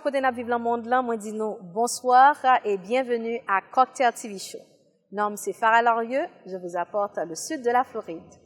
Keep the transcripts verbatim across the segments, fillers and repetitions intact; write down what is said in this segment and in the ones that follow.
Kote n ap viv nan mond lan, mwen di nou bonsoir et bienvenue à Cocktail T V Show. Non m se Farah Larieux, je vous apporte le sud de la Floride.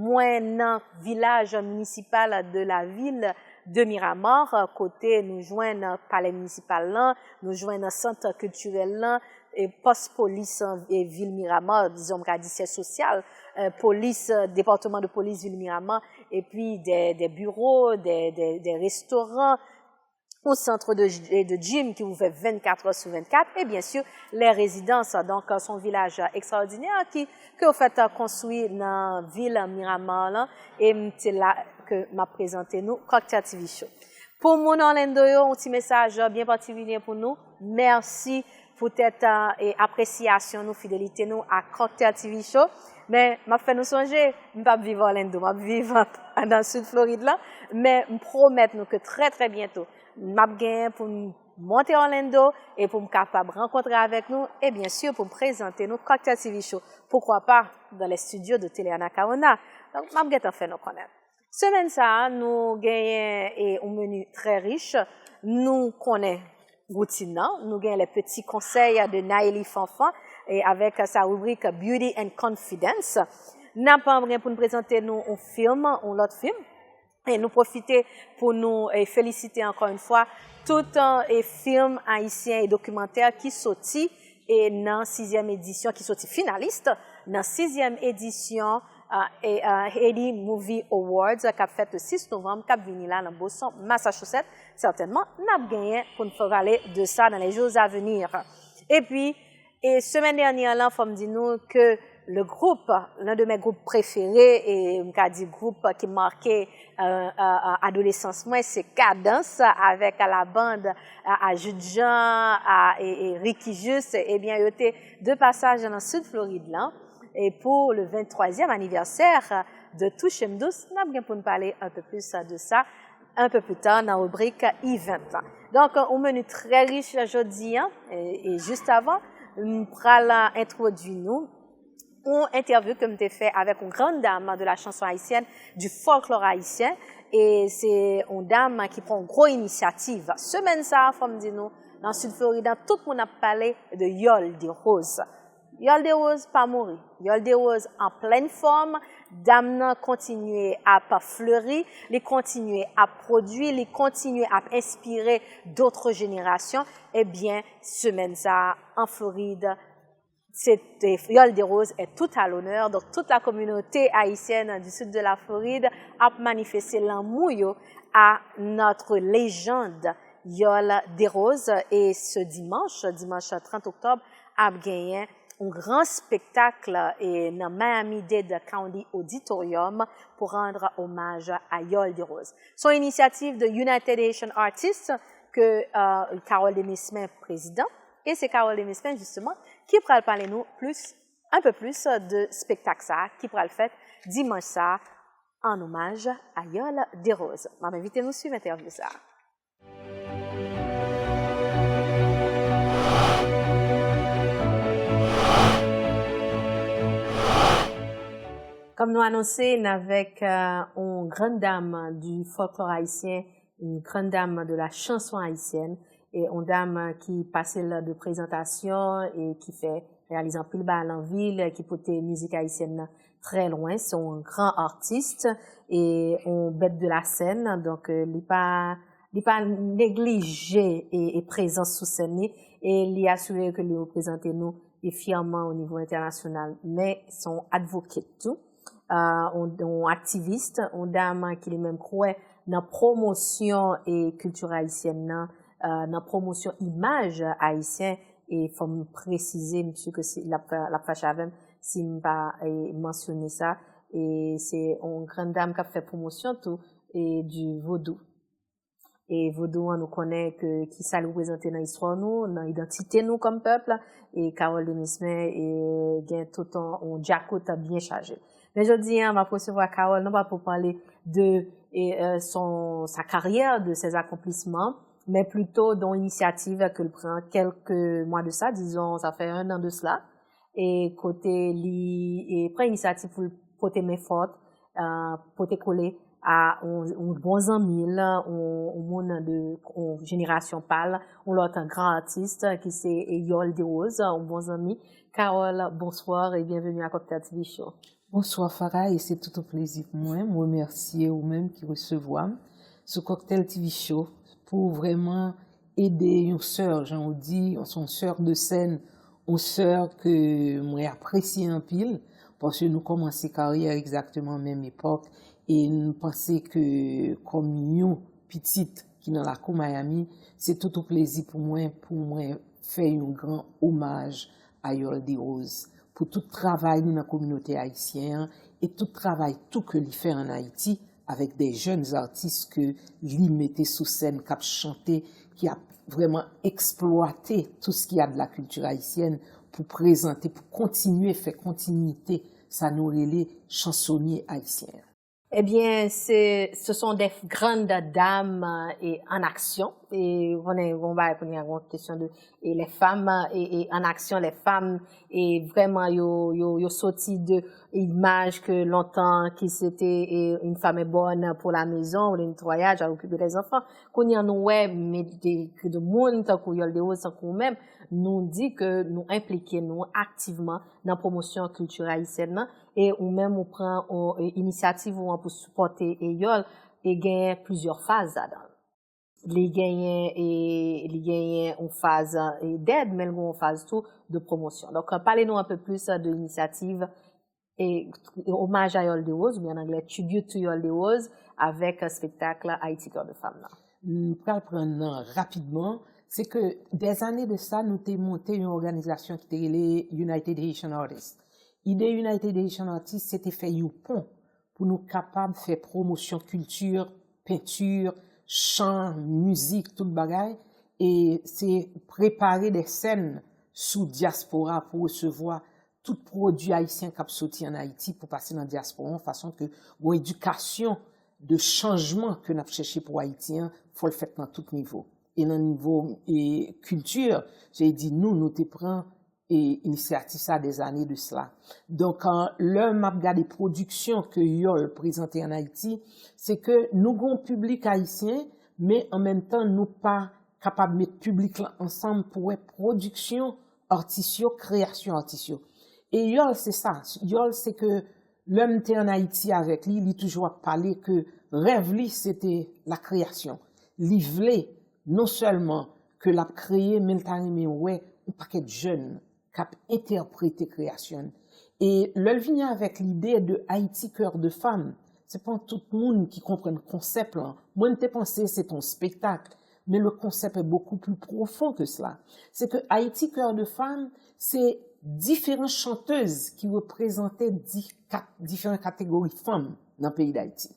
Mwen nan vilaj minisipal de la ville de Miramar, kote nou jwenn palè minisipal lan, nou jwenn sant kiltirèl lan, e pòs polis, e, vil Miramar, dizon m ka di syèj sosyal, e, polis, e, depatman de polis vil Miramar, epi de, de biwo, de, de, de restoran, yon sant de, de gym ki ouvè vennkat è sou vennkat, e byen si, lè rezidans. Donk, se yon vilaj ekstraòdinè ki, ke yo fèt konstwi nan vil Miramar lan, e m, se la ke m ap prezante nou Cocktail T V Show. Pou moun Orlando yo, yon ti mesaj byen patikilye pou nou. Mèsi poutèt, e, apresyasyon nou, fidelite nou a Cocktail T V Show. Men, m ap fè nou sonje, m p ap viv Orlando, m ap viv nan sid Florid lan. Men, m pwomèt nou ke trè, trè byento, m ap genyen pou m monte Orlando e pou m kapab rankontre avèk nou e byen si pou m prezante nou Cocktail T V Show. Pourquoi pas dans les studios de Télé Anacaona? Donk, m ap gentan fè nou konnen. Semèn sa a, nou genyen, e, yon meni trè rich. Nou konnen woutin nan. Nou genyen les petits conseils de Naëlie Fanfan e avèk sa ribrik Beauty and Confidence. N ap, e, gen pou n prezante nou yon fim, yon lòt fim. E nou pwofite pou nou, e, felisite ankò yon fwa tout, e, fim ayisyen e dokimantè ki soti e nan sizyèm edisyon, ki soti finalis nan sizyèm edisyon, e, e, Haiti Movie Awards k ap fèt le sis novanm k ap vini la nan Boston, Massachusetts. Sètènman, n ap genyen pou n fè pale de sa dans les jours à venir. Epi, e semèn dènyè lan, fò m di nou ke le group, l'un de mes groupes préférés, e m ka di group ki make, e, e, e, adolesans mwen, se Kadans avèk la bande a, a Jude Jean, a, e, e Ricky Juste, ebyen, yo te de pasaj nan sid Florid lan. E pou le venntwazyèm anivèsè de Touche m Dous, n ap gen pou n pale un peu plus de sa un peu plus tard nan ribrik Event. Donk, yon meni trè rich jodi a, e, e jis avan, m pral entwodui nou yon entèvyou ke m te fè avèk yon grande dame de la chanson haïtienne, du folklore haïtien, e se yon dam ki pran yon gwo inisyativ. Semèn sa a, fò m di nou, nan sid Florid, tout moun ap pale de Yòl Derose. Yòl Derose pa mouri. Yòl Derose an plèn fòm. Dam nan kontinye ap fleri, li kontinye ap pwodui, li kontinye ap enspire d'autres générations. Ebyen, semèn sa a, an Florid, se te, Yòl Derose est tout à l'honneur. Donk, tout la communauté haïtienne du sud de la Floride ap manifeste lanmou yo a notre légende Yòl Derose. E se dimanch, dimanch trant oktòb, ap genyen yon gran spektak, e, nan Miami-Dade County Auditorium pou rann omaj a Yòl Derose. Se yon inisyativ de United Haitian Artists ke, e, Carole Demesmin prezidan. E se Carole Demesmin, jisteman, ki pral pale nou plis, un peu plus de spektak sa a ki pral fèt dimanch sa a an omaj a Yòl Derose. M ap envite nou swiv entèvyou sa a. Kòm nou anonse, n avèk, e, yon grande dame du folklore haïtien, une grande dame de la chanson haïtienne, e yon dam ki pase l de prezantasyon e ki fè reyalize anpil bagay nan vi l, ki pote mizik ayisyèn nan trè lwen. Se yon gran atis e yon bèt de la sèn. Donk, euh, li pa, li pa neglije e, e prezans sou sèn li. E li asire ke li reprezante nou e fyèman o nivo entènasyonal. Men se yon advocate tou, euh, yon, yon aktivis, yon dam ki li menm kwè nan pwomosyon e kilti ayisyèn nan, euh, nan pwomosyon imaj ayisyen. E fò m presize, m si ke si, l ap, l ap fache avè m si m pa, e, mansyone sa. E se yon grann dam k ap fè pwomosyon tou e di vodou. E vodou an, nou konnen ke ki sa l reprezante nan istwa nou, nan idantite nou kòm pèp. E Carole Demesmin, e, gen tout yon, yon djakout byen chaje. Men jodi a, m ap resevwa Carole, non pa pou pale de, e, euh, son, sa karyè, de ses accomplissements, men plito de yon inisyativ ke l pran kèlke mwa de sa, dizon, sa fè un an de sila, e kote li, e, pran inisyativ pou l pote men fòt, euh, pote kole a yon, yon bon zanmi l, yon, yon moun de, yon jenerasyon pa l, yon lòt gran atis ki se, e, Yol Derose, yon bon zanmi. Carole, bonsoir et bienvenue à Cocktail T V Show. Bonswa Farah, e se tout yon plezi pou mwen. M remèsye ou menm ki resevwa m sou Cocktail T V Show pou vrèman ede yon sè, jan ou di, yon sè de sèn, yon sè ke mwen apresye anpil, paske nou kòmanse karyè egzakteman menm epòk, e m panse ke kòm yon pitit ki nan lakou Miami, se tout yon plezi pou mwen, pou mwen fè yon gran omaj a Yol Derose, pou tout travay li nan kominote ayisyen an, e tout travay tou ke li fè ann Ayiti, avèk de jèn atis ke li mete sou sèn, k ap chante, ki ap vrèman eksplwate tout ce qu'il y a de la culture haïtienne pou prezante, pou kontinye fè kontinite sa nou rele chansonye ayisyen an. Ebyen, se, ce sont des grandes dames, euh, et en action. E ou konnen, bon, ba, kounye a, gon kesyon de, e les femmes, e, e en action, les femmes, e vrèman, yo, yo, yo soti de imaj ke lontan, ki se te, e, une femme est bonne pour la maison, ou le nettoyage, à occuper les enfants. Kounye a, nou wè, men de, ke de moun, tankou Yol Derose, tankou ou menm, nou di ke nou enplike nou aktivman nan pwomosyon kilti ayisyèn nan, e ou menm ou pran, ou, e, inisyativ ou an pou sipòte e Yol, e genyen plizyè faz ladan l. Li genyen, e, li genyen yon faz, e, dèd, men l gen yon faz tou de pwomosyon. Donk, pale nou un peu plus de inisyativ, e, omaj a Yol Derose, oubyen an anglè, Tribute to Yol Derose, avèk, e, spektak Haïti Cœur de Femme nan. M pral pran nan rapidman. Se ke dèzane de sa, nou te monte yon òganizasyon ki te rele United Haitian Artists. Ide United Haitian Artists, se te fè yon pon pou nou kapab fè pwomosyon kilti, penti, chan, mizik, tout bagay, e se prepare de sèn sou dyaspora pou resevwa tout pwodui ayisyen k ap soti ann Ayiti pou pase nan dyaspora, yon fason ke yon edikasyon de chanjman ke n ap chèche pou Ayiti an, fò l fèt nan tout nivo. E nan nivo, e, kilti, se di nou, nou te pran, e, inisyativ sa dèzane de sila. Donk, an, lè m ap gade pwodiksyon ke Yol prezante ann Ayiti, se ke nou gen yon piblik ayisyen, men an menm tan, nou pa kapab met piblik la ansanm pou wè pwodiksyon atis yo, kreyasyon atis yo. E Yol, se sa. Yol, se ke lè m te ann Ayiti avèk li, li toujou ap pale ke rèv li, se te la kreyasyon. Li vle non sèlman ke l ap kreye, men l ta renmen wè yon pakèt jèn k ap entèprete kreyasyon l. E lè l vini avèk lide de Haïti Cœur de Femme, se pa tout moun ki konprann konsèp lan. Mwen, m te panse se te yon spektak, men le concept est beaucoup plus profond que cela. Se ke Haïti Cœur de Femme, se diferan chantèz ki reprezante di-, kat-, diferan kategori fanm nan peyi Dayiti.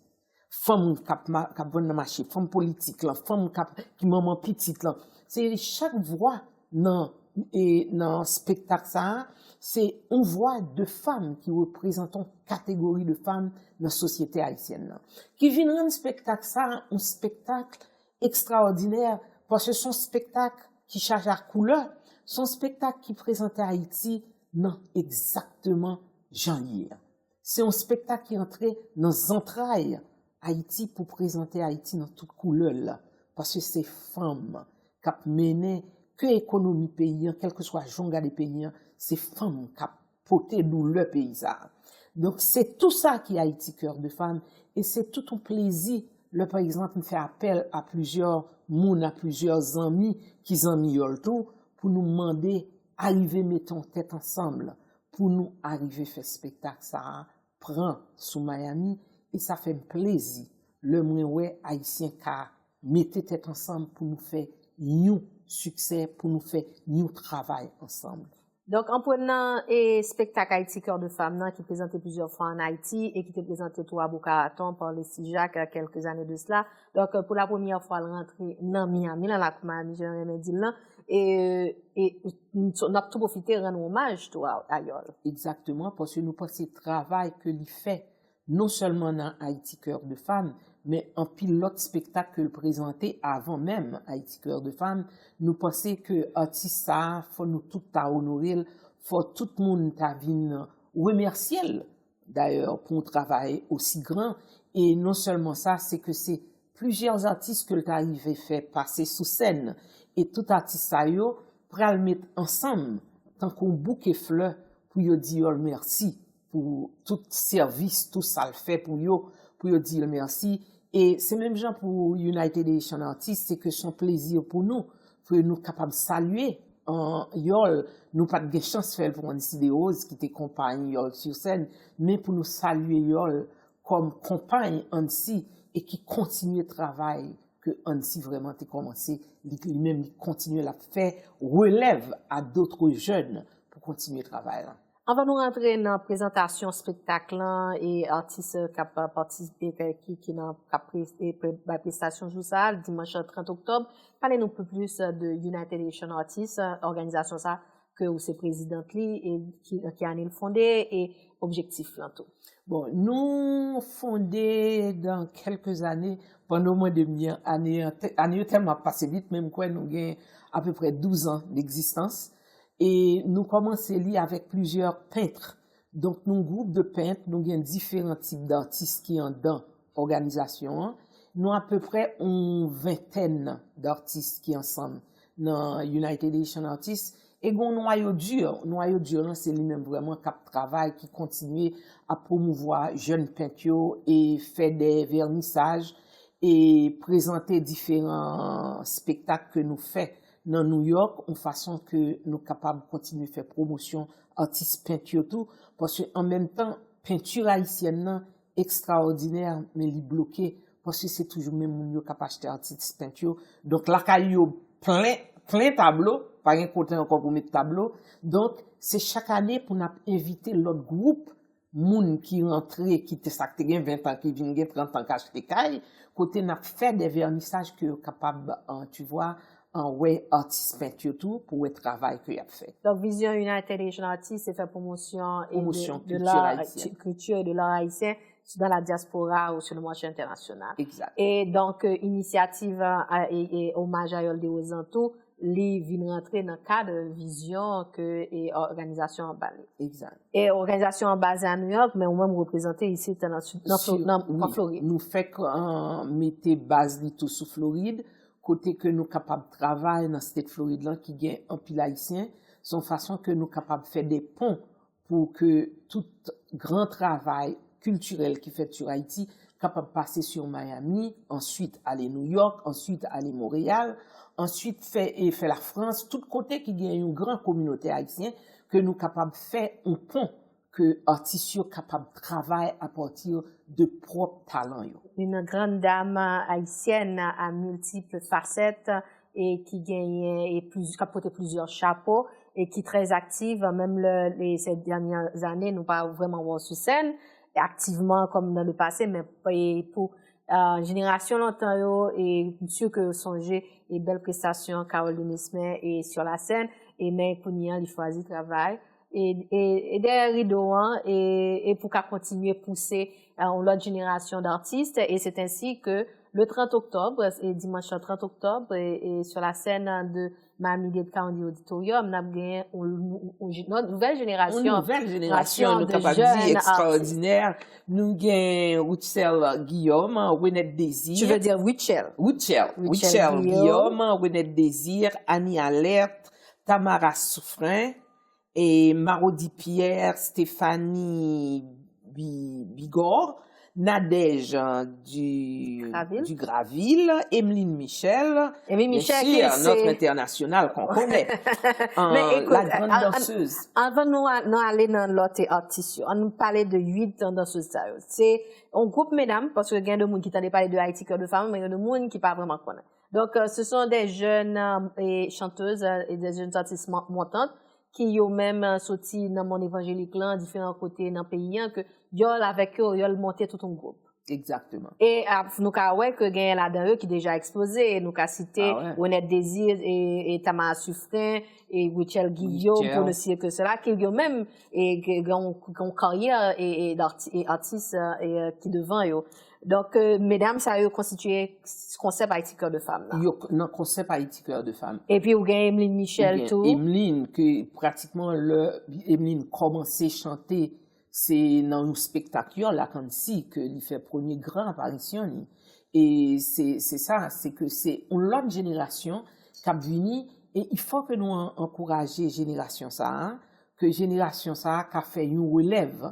Fanm k ap ma-, k ap vann nan mache, fanm politik lan, fanm k ap, ki manman pitit lan. Se chak vwa nan, e, nan spektak sa a, se yon vwa de fanm ki reprezante yon kategori de fanm nan sosyete ayisyèn nan. Ki vin rann spektak sa a yon spektak ekstraòdinè, paske se yon spektak ki chaje ak koulè, se yon spektak ki prezante Ayiti nan egzakteman jan l ye a. Se yon spektak ki antre nan zantray Ayiti pou prezante Ayiti nan tout koulè l, paske se fanm k ap mennen ke ekonomi peyi an, kèlkeswa jan w gade peyi an, se fanm k ap pote doulè peyi sa a. Donk, se tou sa ki Haïti Cœur de Femme, e se tout yon plezi lè, pa egzanp, m fè apèl a plizyè moun, a plizyè zanmi ki zanmi Yòl tou, pou nou mande arive mete yon tèt ansanm, pou nou arive fè spektak sa a pran sou Miami, e sa fè m plezi lè mwen wè Ayisyen ka mete tèt ansanm pou nou fè yon siksè, pou nou fè yon travay ansanm. Donk, an prenan e spektak Haïti Cœur de Femme nan, ki prezante plizyè fwa ann Ayiti e ki te prezante tou a Boca Raton, Parler si Jacques, euh, quelques années de cela. Donk, euh, pou la premyè fwa, l rantre nan Miami, nan lakou Miami, jan m renmen di l lan, e, e n ap tou pwofite rann omaj tou a, a Yòl. Egzakteman, paske nou panse travay ke li fè non sèlman nan Haïti Cœur de Femme, men anpil lòt spektak ke l prezante avan menm Haïti Cœur de Femme, nou panse ke atis sa a, fò nou tout ta onore l, fò tout moun ta vin remèsye l, dayè, pou yon travay osi gran. E non sèlman sa, se ke se plizyè atis ke l ta rive fè pase sou sèn. E tout atis sa yo pral met ansanm tankou yon bouke flè pou yo di Yòl mèsi pou tout sèvis, tou sa l fè pou yo, pou yo di l mèsi. E se menm jan pou United Haitian Artists, se ke se yon plezi pou nou, pou nou kapab salye an Yòl. Nou pa t gen chans fè l pou Ancy Desroses, ki te konpay Yòl sur scène, men pou nou salye Yòl kòm konpay Ancy e ki kontinye travay ke Ancy vrèman te kòmanse, li, li menm li kontinye l ap fè relèv a d'autres jeunes pou kontinye travay la. Anvan nou rantre nan prezantasyon spektak lan e atis k ap patisipe, ki, ki nan, k ap pre, e pre, bay prestasyon jou sa a, dimanch trant oktòb, pale nou pi plis de United Haitian Artists, òganizasyon sa ke ou se prezidan li, e ki, ki ane l fonde, e objektif lan tou. Bon, nou fonde dans quelques années, pandan mwa de mye, ane, ane yo tèlman ap pase vit, men m kwè nou gen apeprè douz an d'egzistans. E nou kòmanse li avèk plizyè pent. Donk, nou gwoup de pent, nou gen diferan tip d'atis ki andan òganizasyon an. Nou apeprè yon ventèn d'atis ki ansanm nan United Haitian Artists. E gen yon nwayo di. Nwayo di lan, se li menm vrèman k ap travay, ki kontinye ap pwomouvwa jèn pent yo e fè de vènisaj e prezante diferan spektak ke nou fè nan New York, yon fason ke nou kapab kontinye fè pwomosyon atis pent yo tou, paske an menm tan, penti ayisyèn nan ekstraòdinè, men li bloke, paske se toujou menm moun yo k ap achte atis pent yo. Donk, lakay yo plen, plen tablo, pa gen kote ankò pou met tablo. Donk, se chak ane pou n ap envite lòt gwoup moun ki rantre, ki te, sa k te gen ven an, ki vin gen trant an, k achte kay, kote n ap fè de vènisaj ke yo kapab, euh, tu vois, euh, wè atis pent yo tou, pou wè travay ke y ap fè. Donk, vizyon United Haitian Artists, se fè pwomosyon e de, de l'art, kilti e de l'art ayisyen dans la diaspora ou sur le marché international. Exact. E donk, euh, inisyativ, euh, e, e omaj a Yòl Desroses lan tou, li vin rantre nan kad vizyon ke, e, òganizasyon an ba li. Egzak. E òganizasyon an baze a New York, men ou menm ou reprezante isit nan, nan, nan, an Florid. Nou fèk, euh, mete baz li tou sou Florid, kote ke nou kapab travay nan state Florid lan ki gen anpil Ayisyen. Se yon fason ke nou kapab fè de pon pou ke tout gran travay kiltirèl ki fèt sou Ayiti kapab pase sou Miami, answit ale New York, answit ale Montréal, answit fè, e fè Lafrans, tout kote ki gen yon gran kominote ayisyen, ke nou kapab fè yon pon ke atis yo kapab travay apati de pwòp talan yo. Une grande dame haïtienne à multiples facettes, e ki genyen, e pliz-, k ap pote plizyè chapo, e ki trè aktiv, menm lè, lè, ces dernières années, nou pa vrèman wè w sou sèn, e aktivman kòm dans le passé, men, e pou, euh, jenerasyon lontan yo, e m si ke yo sonje, e bèl prestasyon Carole Demesmin, e sur la scène, e men kounye a, li chwazi travay, e, e, e dèyè rido an, e, e pou ka kontinye pouse, euh, yon lòt jenerasyon d'atis, e c'est ainsi que Le trant oktòb, e dimanch trant oktòb, e, e sur la scène de Miami-Dade County Auditorium, n ap gen yon, yon, yon nouvèl jenerasyon, yon nouvèl jenerasyon, nou kapab di, ekstraòdinè. Nou gen Rutshelle Guillaume, Renette Désir. Tu veux dire Rutshelle? Rutshelle. Rutshelle Guillaume, Renette Désir, Annie Alerte, Tamara Souffrin, e Marody Pierre, Stéphanie Bi-, Bigorre, Nadège, euh, du, Graville. Dugraville, Emeline Michel, Emeline Michel, bien sûr, notre internationale qu'on connaît. Euh, la grande danseuse. Anvan nou a-, nou ale nan lòt atis yo, ann nou pale de uit dansez sa yo. Se yon gwoup medam, paske gen de moun ki tande pale de Haïti Cœur de Femme, men gen de moun ki pa vrèman konnen. Donc, euh, ce sont des jeunes, euh, et chanteuses, euh, et des jeunes artistes mon-, montantes ki yo menm, euh, soti nan mond evanjelik lan, diferan kote nan peyi an, ke yòl avèk yo, yòl monte tout yon gwoup. Exactement. E, ah, nou ka wè ke genyen ladan yo ki deja eksploze. Nou ka site Renette Désir e, e Tamara Suffren e Rutshelle Guillaume, pou ne citer que cela, ki yo menm e gen, gen yon karyè e, e, d'arti-, e atis, euh, e, euh, ki devan yo. Donk, euh, medam sa yo konstitye konsèp Haïti Cœur de Femme la. Yo k-, nan konsèp Haïti Cœur de Femme. Epi ou gen Emeline Michel tou. Emeline, ke pratikman lè Emeline kòmanse chante, se nan yon spektak Yòl ak Annsy ke li fè premye gran aparisyon li. E se, se sa, se ke se yon lòt jenerasyon k ap vini, e il faut que nou an-, ankouraje jenerasyon sa a, ke jenerasyon sa a ka fè yon relèv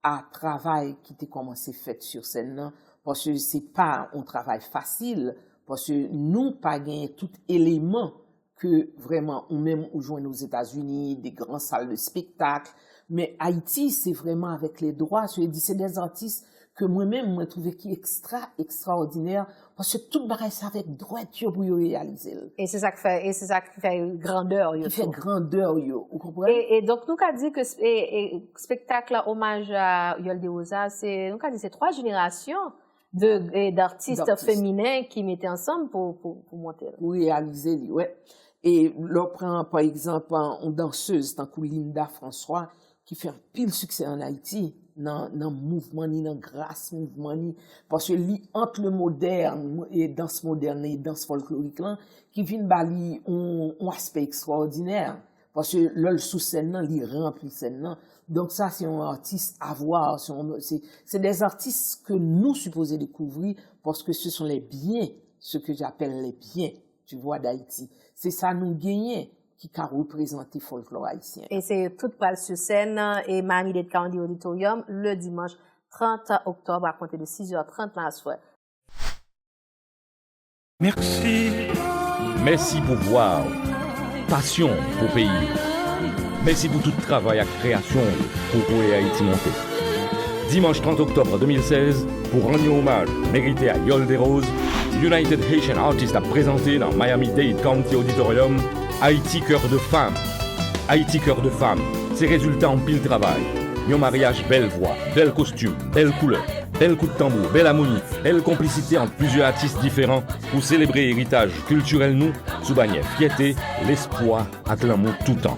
a travay ki te kòmanse fèt sur scène nan, paske se pa yon travay fasil, paske nou pa genyen tout eleman ke vrèman ou menm ou jwenn Ozetazini, de gran sal de spektak, men Ayiti, se vrèman avèk les droits, se di, se des artistes ke mwen menm, mwen twouve ki ekstra, ekstraòdinè, paske tout bagay se avèk dwèt yo pou yo reyalize l. E se sa k fè, e se sa k fè grandè yo tou. Ki fè grandè yo, ou konprann? E, e donk, nou ka di ke sp-, e, e, spektak la, omaj a Yole Derose a, se, nou ka di se twa jenerasyon de, e, d'artis feminen ki mete ansanm pou, pou, pou monte l. Pou reyalize li, wè. E lè w pran, pa egzanp, yon dansez tankou Linda François, ki fè anpil siksè ann Ayiti, nan, nan mouvman ni, nan gras mouvman ni, paske li ant le modèn, e dans modèn e dans fòlklorik lan, ki vin ba li yon, yon aspè ekstraòdinè. Paske lè l sou sèn nan, li ranpli sèn nan. Donk sa, se yon atis a vwa, se yon, se, se des artistes ke nou sipoze dekouvri, paske ce sont les biens, ce que j'appelle les biens, tu vois, d'Haïti. Se sa nou genyen ki ka reprezante fòlklò ayisyen. E se yo tout pral sou sèn, e Miami-Dade County Auditorium, le dimanch trant oktòb, a konte de sis è trant nan aswè. Mèsi. Mèsi pou vwa w, pasyon w pou peyi w. Mèsi pou tout travay ak kreyasyon w pou voye Ayiti monte. Dimanch trant oktòb de mil sèz, pou rann yon omaj merite a Yole Derose, United Haitian Artists ap prezante nan Miami-Dade County Auditorium Haïti Cœur de Femme. Haïti Cœur de Femme, se rezilta anpil travay, yon maryaj bèl vwa, bèl kostim, bèl koulè, bèl kout tanbou, bèl amoni, bèl konplisite ant plizyè atis diferan pou selebre eritaj kiltirèl nou sou banyè fyète, lespwa ak lanmou toutan.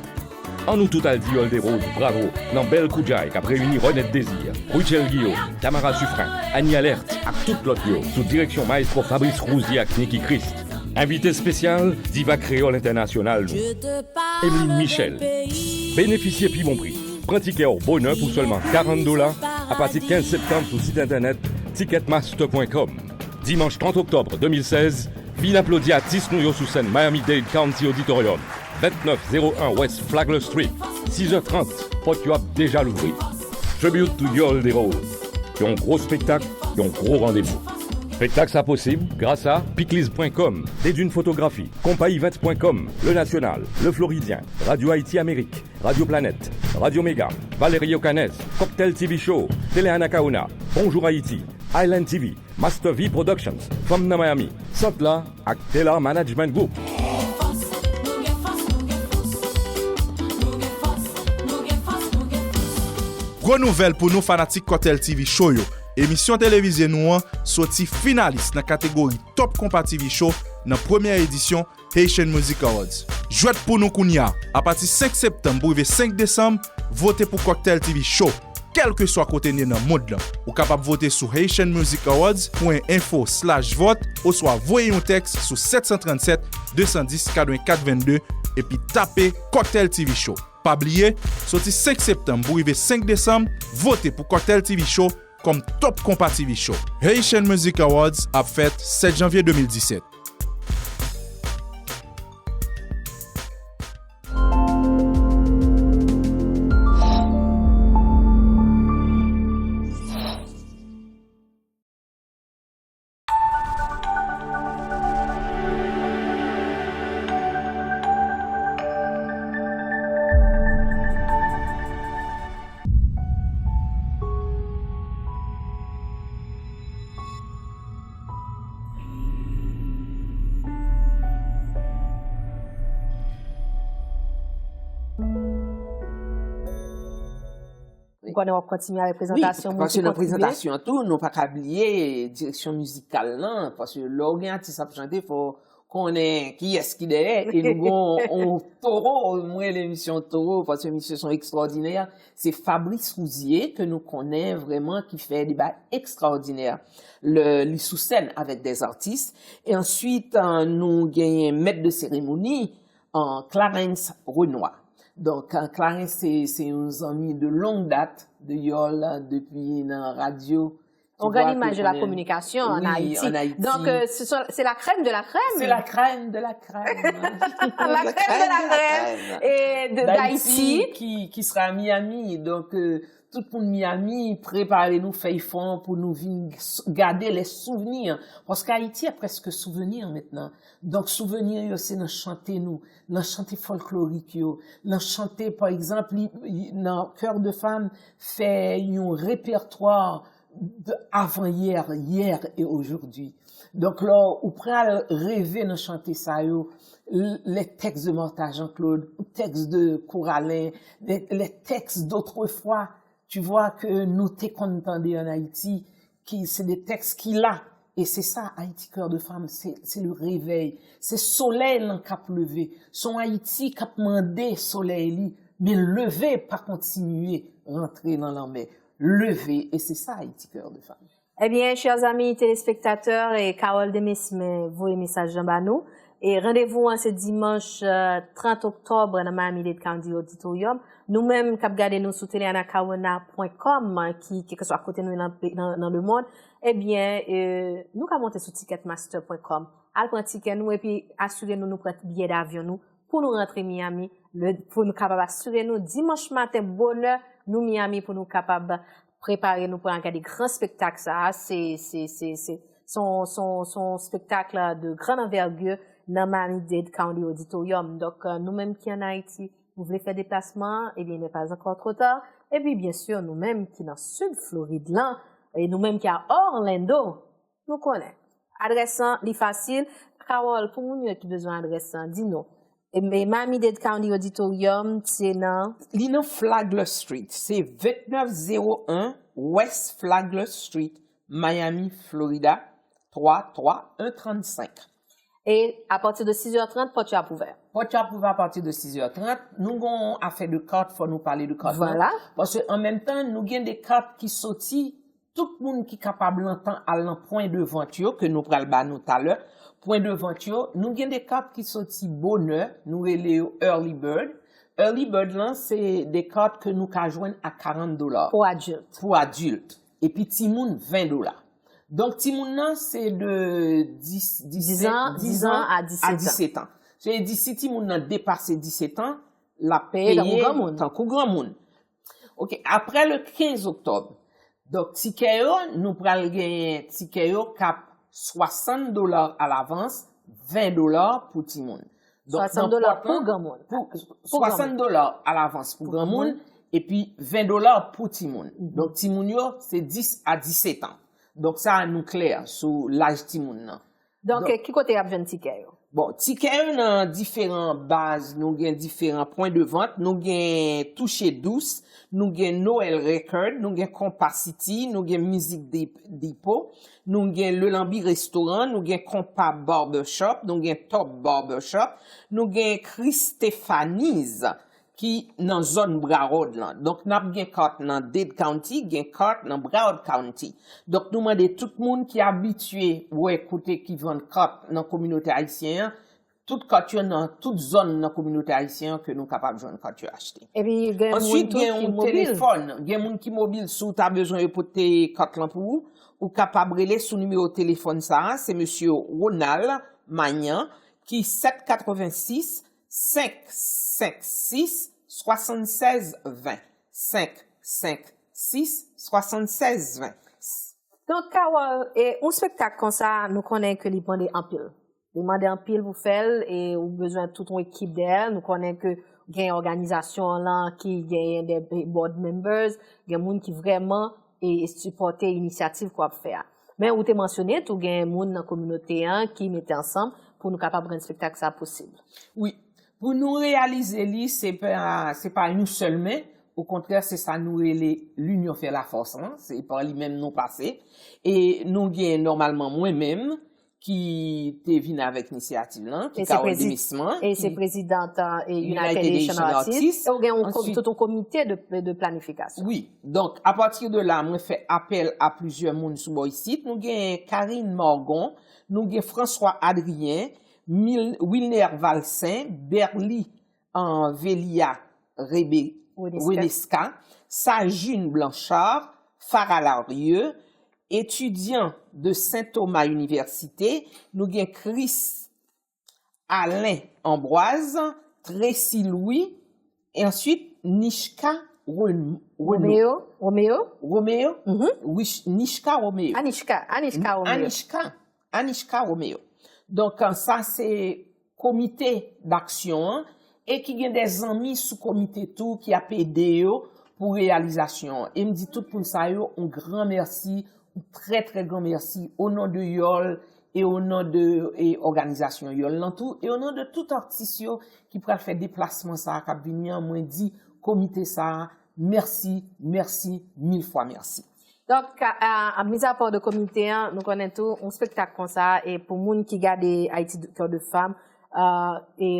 Ann nou tout al di Yole Derose bravo nan bèl koudjay k ap reyini Renette Désir, Rutshelle Guillaume, Tamara Suffren, Annie Alerte ak tout lòt yo sou direksyon Maestro Fabrice Rousier ak Nicky Christ. Envite espesyal, diva kreyòl entènasyonal nou, Emeline Michel. Benefisye pi bon pri. Pran tikè w bonè pou sèlman karant dola apati kenz septanm sou sit entènèt ticketmaster pwen kòm. Dimanch trant oktòb de mil sèz, vin aplodi atis nou yo sou sèn Miami-Dade County Auditorium, vennèf zewo en West Flagler Street, sis è trant, pòt yo ap deja louvri. Tribute to Yole Derose. Yon gwo spektak, yon gwo randevou. Spektak sa posib gras a picliz pwen kòm, Dedune Photographie, Compa Events pwen kòm, Le National, Le Floridien, Radio Haïti Amérique, Radio Planète, Radio Méga, Valerio Canez, Cocktail T V Show, Télé Anacaona, Bonjour Haïti, Island T V, Master V Productions, Fanm nan Miami, Sant la ak Tela Management Group. Gwo nouvèl pou nou fanatik Cocktail T V Show yo. Emisyon televize nou an soti finalis nan kategori Top Compa T V Show nan premyè edisyon Haitian Music Awards. Jwèt pou nou kounye a. Apati senk septanm pou rive senk desanm, vote pou Cocktail T V Show. kèlkeswa kote n ye nan mond lan. Ou kapab vote sou Haitian Music Awards pwen enfo slash vòt oswa voye yon tèks sou sèt san trannsèt, de san dis, katrevenkat vennde epi tape Cocktail T V Show. Pa bliye, soti senk septanm pou rive senk desanm, vote pou Cocktail T V Show kòm Top Konpa T V Show. Haitian Music Awards ap fèt sèt janvye de mil disèt. Ou konnen w ap kontinye avèk prezantasyon moun ki kontribye. Wi, paske nan prezantasyon an tou, nou pa ka bliye direksyon mizikal lan, paske lè w gen atis ap chante, fò w konnen kiyès ki dèyè, e nou gen yon towo, mwen rele misye yon towo, paske misye se yon ekstwòdinè, se Fabrice Rouzier, ke nou konnen vrèman, ki fè de bagay ekstwòdinè lè li sou sèn avèk dè atis. E answit, nou genyen mèt de seremoni, Clarens Renois. Donk, Clarens se, se yon zanmi de longue date de Yòl, depi nan radyo. On grande image de la communication en Haïti. Donc, euh, ce sont- c'est la crème de la crème. C'est la crème de la crème. La crème de la crème et de- d'Haïti. Qui, qui sera à Miami. Donc, euh, tout moun Miami, prepare nou, fè efò pou nou vin gade les souvenirs. Paske Ayiti a prèske souvenir mentnan. Donk, souvenir yo se nan chante nou, nan chante folklorik yo, nan chante, pa egzanp, nan Cœur de Femme, fè yon repertwa de avant-hier, hier et aujourd'hui. Donk, lè ou pral reve nan chante sa yo, les textes de Martha Jean-Claude, textes de Koralen, les, les textes d'autrefois, tu vois, ke nou te konn tande an Ayiti, ki se de tèks ki la. E se sa, Ayiti Cœur de Femme, se, se le réveil. Se solèy lan k ap leve. Se yon Ayiti k ap mande solèy li, men leve pa kontinye rantre nan lanmè. Leve, e se sa Ayiti Cœur de Femme. Ebyen, chè zanmi telespektatè, e Carole Demesmin voye mesaj lan ba nou. E randevou an se dimanch trant oktòb nan Miami-Dade County Auditorium. Nou menm k ap gade nou sou tele anacaona pwen com, ki, kèlkeswa kote nou ye nan, nan, nan lemonn, ebyen, e, nou ka monte sou ticketmaster pwen com. Al pran tikè nou epi asire nou nou pran biyè davyon nou pou nou rantre Miami, pou nou kapab asire nou dimanch maten bonè nou Miami pou nou kapab prepare nou pou al gade gran spektak sa a. Se, se, se, se, se yon, se yon, se yon spektak de grande envergure nan Miami-Dade County Auditorium. Donk, nou menm ki an Ayiti, nou vle fè deplasman an, ebyen, il n'est pas encore trop tard. Epi, byen si, nou menm ki nan sid Florid lan, e nou menm ki a Orlando, nou konnen. Adrès lan, li fasil. Carole, pou moun yo ki bezwen adrès lan, di nou. E, e Miami-Dade County Auditorium, se nan. Li nan Flagler Street. Se vennèf zewo en West Flagler Street, Miami, Florida, twa twa en trannsenk. E apati de sis è trant, pòt yo ap ouvè. Pòt yo ap ouvè apati de sis è trant. Nou gen yon afè de kat, fò nou pale de kat lan. Vwala. Paske an menm tan, nou gen de kat ki soti, tout moun ki kapab nan tan al nan pwen de vant yo, ke nou pral ba nou talè. Pwen de vant yo, nou gen de kat ki soti bonè, nou rele yo early bird. Early bird lan, se de kat ke nou ka jwenn a karant dola. Pou adilt. Pou adilt. Epi timoun, ven dola. Donk, timoun nan, se de dis, disèt, dizan a disèt an. Se vle di, si timoun nan depase disèt an, l ap peye tankou granmoun. Tankou granmoun. Ok, apre le kenz oktòb. Donk, tikè yo, nou pral genyen tikè yo k ap swasant dola alavans, ven dola pou timoun. Donk, swasant dola pou granmoun. Swasant dola alavans pou granmoun, epi ven dola pou timoun. Donk, timoun yo, se dis a disèt an. Donk, sa a nou klè sou laj timoun nan. Donk, ki kote y ap jwenn tikè yo? Bon, tikè yo nan diferan baz, nou gen diferan pwen de vant, nou gen Touche Dous, nou gen Noël Record, nou gen Compas City, nou gen Music Dep-, Depot, nou gen Le Lambi Restaurant, nou gen Compas Barbershop, nou gen Top Barbershop, nou gen Christefani's, ki nan zòn Broward lan. Donk, n ap gen kat nan Dade County, gen kat nan Broward County. Donk, nou mande tout moun ki abitye wè kote ki vann kat nan kominote ayisyen an, tout kat yo nan tout zòn nan kominote ayisyen an ke nou kapab jwenn kat yo achte. Epi gen moun Answit, tou gen ki yon mobil. Telefòn. Gen moun ki mobil, si w ta bezwen yo pote kat lan pou ou, ou kapab rele sou nimewo telefòn sa a, se mesye Ronald Magnan, ki sèt katrevensis, senk senk sis, swasannsèz ven. Senk senk sis, swasannsèz ven. Donk, Carole, e, yon spektak konsa, nou konnen ke li mande anpil. Li mande anpil pou fè l, e ou bezwen tout yon ekip dèyè l. Nou konnen ke gen òganizasyon an lan ki genyen de board members, gen moun ki vrèman e, e sipòte inisyativ ke w ap fè a. Men ou te mansyone tou gen moun nan kominote an ki mete ansanm pou nou kapab rann spektak sa posib. Wi. Pou nou reyalize li, se pa, se pa yon sèl men. Okontrè, se sa nou rele l'union fait la force lan. Se pa li menm nou pase. E nou gen nòmalman mwen menm ki te vin avèk inisyativ lan, ki E se Carole prezi- Demisman, E se ki prezidan e, United United Haitian Haitian Artists. Artists. E ou gen yon ko- Answit- tout yon komite de, de planifikasyon. Wi. Donk, apati de la, mwen fè apèl a plizyè moun sou bò isit. Nou gen Karine Morgon, nou gen François Adrien, Mil- Wilner Valcin, Berly an Velia Rebe- Renesca. Renesca, Sajune Blanchard, Farah Larieux, etidyan de Saint Thomas Université, nou gen Chris Alain Ambroise, Tracy Louis, e answit Nishka Ren- Renaud. Romeo, Romeo, Romeo? Mhm. Wi, Nishka Romeo. Anishka, Anishka Romeo. Anishka, Anishka Romeo. Donk, sa se komite daksyon an e ki gen de zanmi sou komite tou ki ap ede yo pou reyalizasyon an. E m di tout moun sa yo yon gran mèsi, yon trè, trè gran mèsi o non de Yòl e o non de e òganizasyon Yòl lan tou e o non de tout atis yo ki pral fè deplasman sa a k ap vini an. Mwen di komite sa a mèsi, mèsi, mil fwa mèsi. Donk, a, a, mizapa de komite an, nou konnen tou, yon spektak konsa, e pou moun ki gade Haïti Cœur de Femme, a, e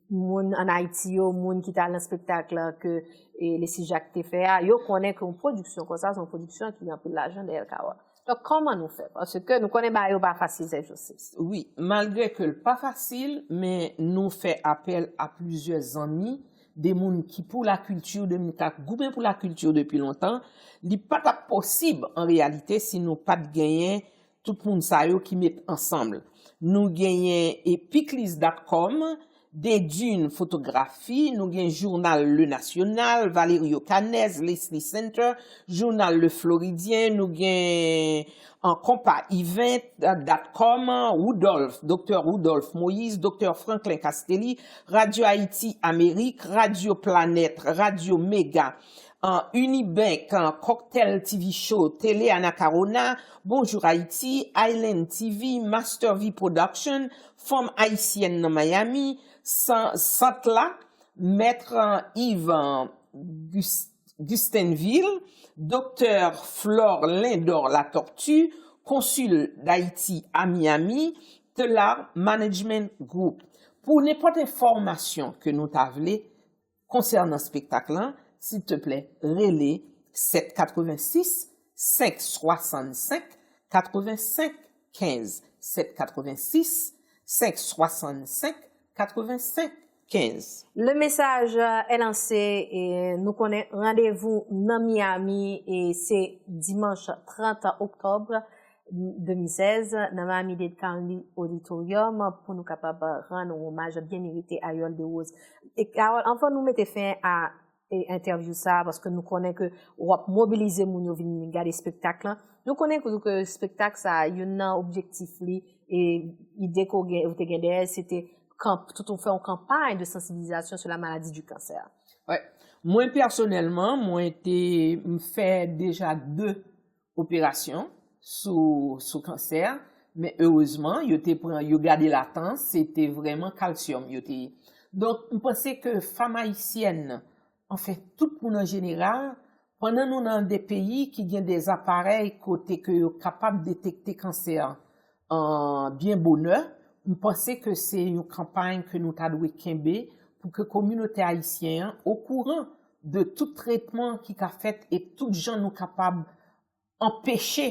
moun an Ayiti yo, moun ki t al nan spektak la ke e, Leslie Jacques te fè a, yo konnen ke yon pwodiksyon konsa, se yon pwodiksyon ki gen anpil lajan dèyè l ka wè. Donk, kòman nou fè? Paske nou konnen bagay yo pa fasil, Sèjosif. Wi, malgre ke l pa fasil, men nou fè apèl a plizyè zanmi, de moun ki pou lakilti, de moun k ap goumen pou lakilti depi lontan. Li pa t ap posib, an reyalite, si nou pa t genyen tout moun sa yo ki met ansanm. Nou genyen e pikliz dot com, Dedune Fotografi, nou gen jounal Le National, Valerio Canez, Leslie Center, jounal Le Floridien, nou gen an Compas Event dot com, Rudolph, Doktè Rudolph Moïse, Doktè Franklin Castelli, Radio Haïti Amérique, Radio Planète, Radio Méga, an Unibank, an Cocktail T V Show, Télé Anacarona, Bonjour Haïti, Island T V, Master V Production, Fanm Ayisyèn nan Miami, San- Sant la, Mèt Yves Gus- Gustenville, Doktè Flore Lindor Latortue, Konsil Dayiti a Miami, Telar Management Group. Pou nenpòt enfòmasyon ke nou ta vle konsènan spektak lan, silteplè, rele sèt katrevensis, senk swasannsenk, katrevensenk kenz. Sèt katrevensis, senk swasannsenk, katrevensenk kenz. Le message est lancé e nou konnen randevou nan Miami e se dimanch trant oktòb de mil sèz nan Miami-Dade County Auditorium pou nou kapab rann yon omaj byen merite a Yòl Derose. E Carole, anvan nou mete fen a e entèvyou sa a, paske nou konnen ke w ap mobilize moun yo vin gade spektak lan. Nou konnen ke, ke spektak sa a, youn nan objektif li, e ide ke w gen, ou te gen dèyè, se te kanp, tout fè yon kanpay de sansibilizasyon sou la maladie du cancer. Wè. Mwen pèsonèlman, mwen te m fè deja de operasyon sou, sou kansè, men erezman, yo te pran, yo gade latans, se te vrèman kalsyòm yo te ye. Donk, m panse ke fanm ayisyèn, anfen, tout moun an jeneral, pandan nou nan de peyi ki gen de aparèy kote ke yo kapab detekte kansè an byen bonè, m panse ke se yon kanpay ke nou ta dwe kenbe pou ke kominote ayisyen an okouran de tout tretman ki ka fèt e tout jan nou kapab anpeche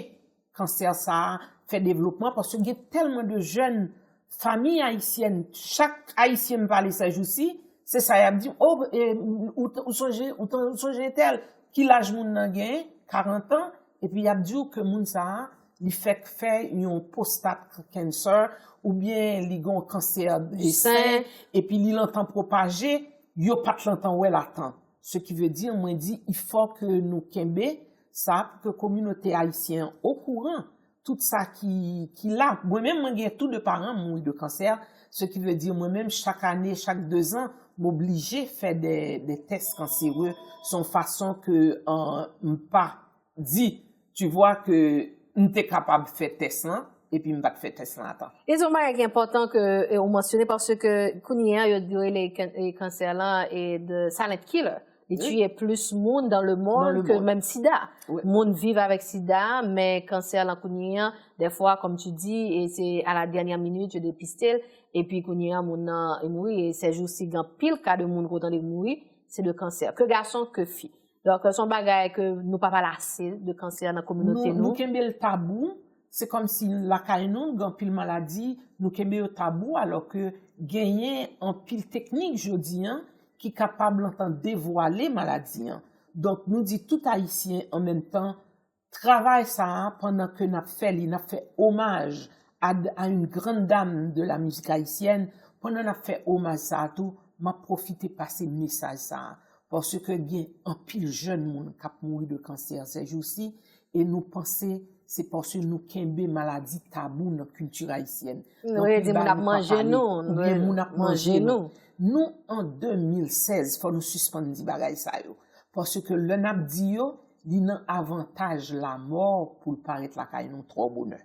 kansè sa a fè devlopman, paske gen tèlman de jèn fanmi ayisyèn, chak ayisyen m pale sèjousi, se sa y ap di m, o, e, ou, ou sonje, ou, ou sonje entèl, ki laj moun nan genyen, karant an, epi y ap di w ke moun sa a, li fèk fè yon prostate cancer, oubyen li gen yon kansè de sen, epi li lantan pwopaje, yo pa t lantan wè l atan. Ce qui veut dire, mwen di, il faut que nou kenbe sa pou ke kominote ayisyen an okouran tout sa ki, ki la. Mwen menm, mwen gen tou de paran m mouri de kansè, ce qui veut dire, mwen menm, chak ane, chak dezan, m oblije fè de, de tès kansere. Se yon fason ke, euh, m pa di, tu vois, ke m te kapab fè tès lan, epi m pa t fè tès lan atan. E se yon bagay ki enpòtan ke, e, ou mansyone, paske kounye a, yo, yo rele kan-, e, kansè lan e the silent killer. Li tiye plis moun dans le monde ke menm sida. Moun viv avèk sida, men kansè lan kounye a, dèfwa, comme tu dis, e se à la dernière minute, yo depiste l, epi kounye a, moun nan, e mouri, e sèjousi, gen anpil ka de moun ke w tande mouri, se de kansè. Ke gason, ke fi. Donk, se yon bagay ke nou pa pale ase de kansè nan kominote nou. Nou, nou kenbe l tabou, se kòmsi lakay nou, gen anpil maladi, nou kenbe yo tabou, alò ke genyen anpil teknik jodi an ki kapab lantan devwale maladi an. Donk, nou di tout Ayisyen an menm tan, travay sa a, pandan ke n ap fè li, n ap fè omaj à, à une grande dame de la musique haïtienne, pandan n ap fè omaj sa a tou, m ap pwofite pase mesaj sa a, paske gen anpil jèn moun k ap mouri de kansè sèjousi, e nou panse se paske nou kenbe maladi tabou nan kilti ayisyèn. Donk, li ba nou pa pale, oubyen moun ap manje nou. Nou, an de mil sèz, fò nou sispann di bagay sa yo. Paske lè n ap di yo, li nan avantaj lamò pou l parèt lakay nou twò bonè.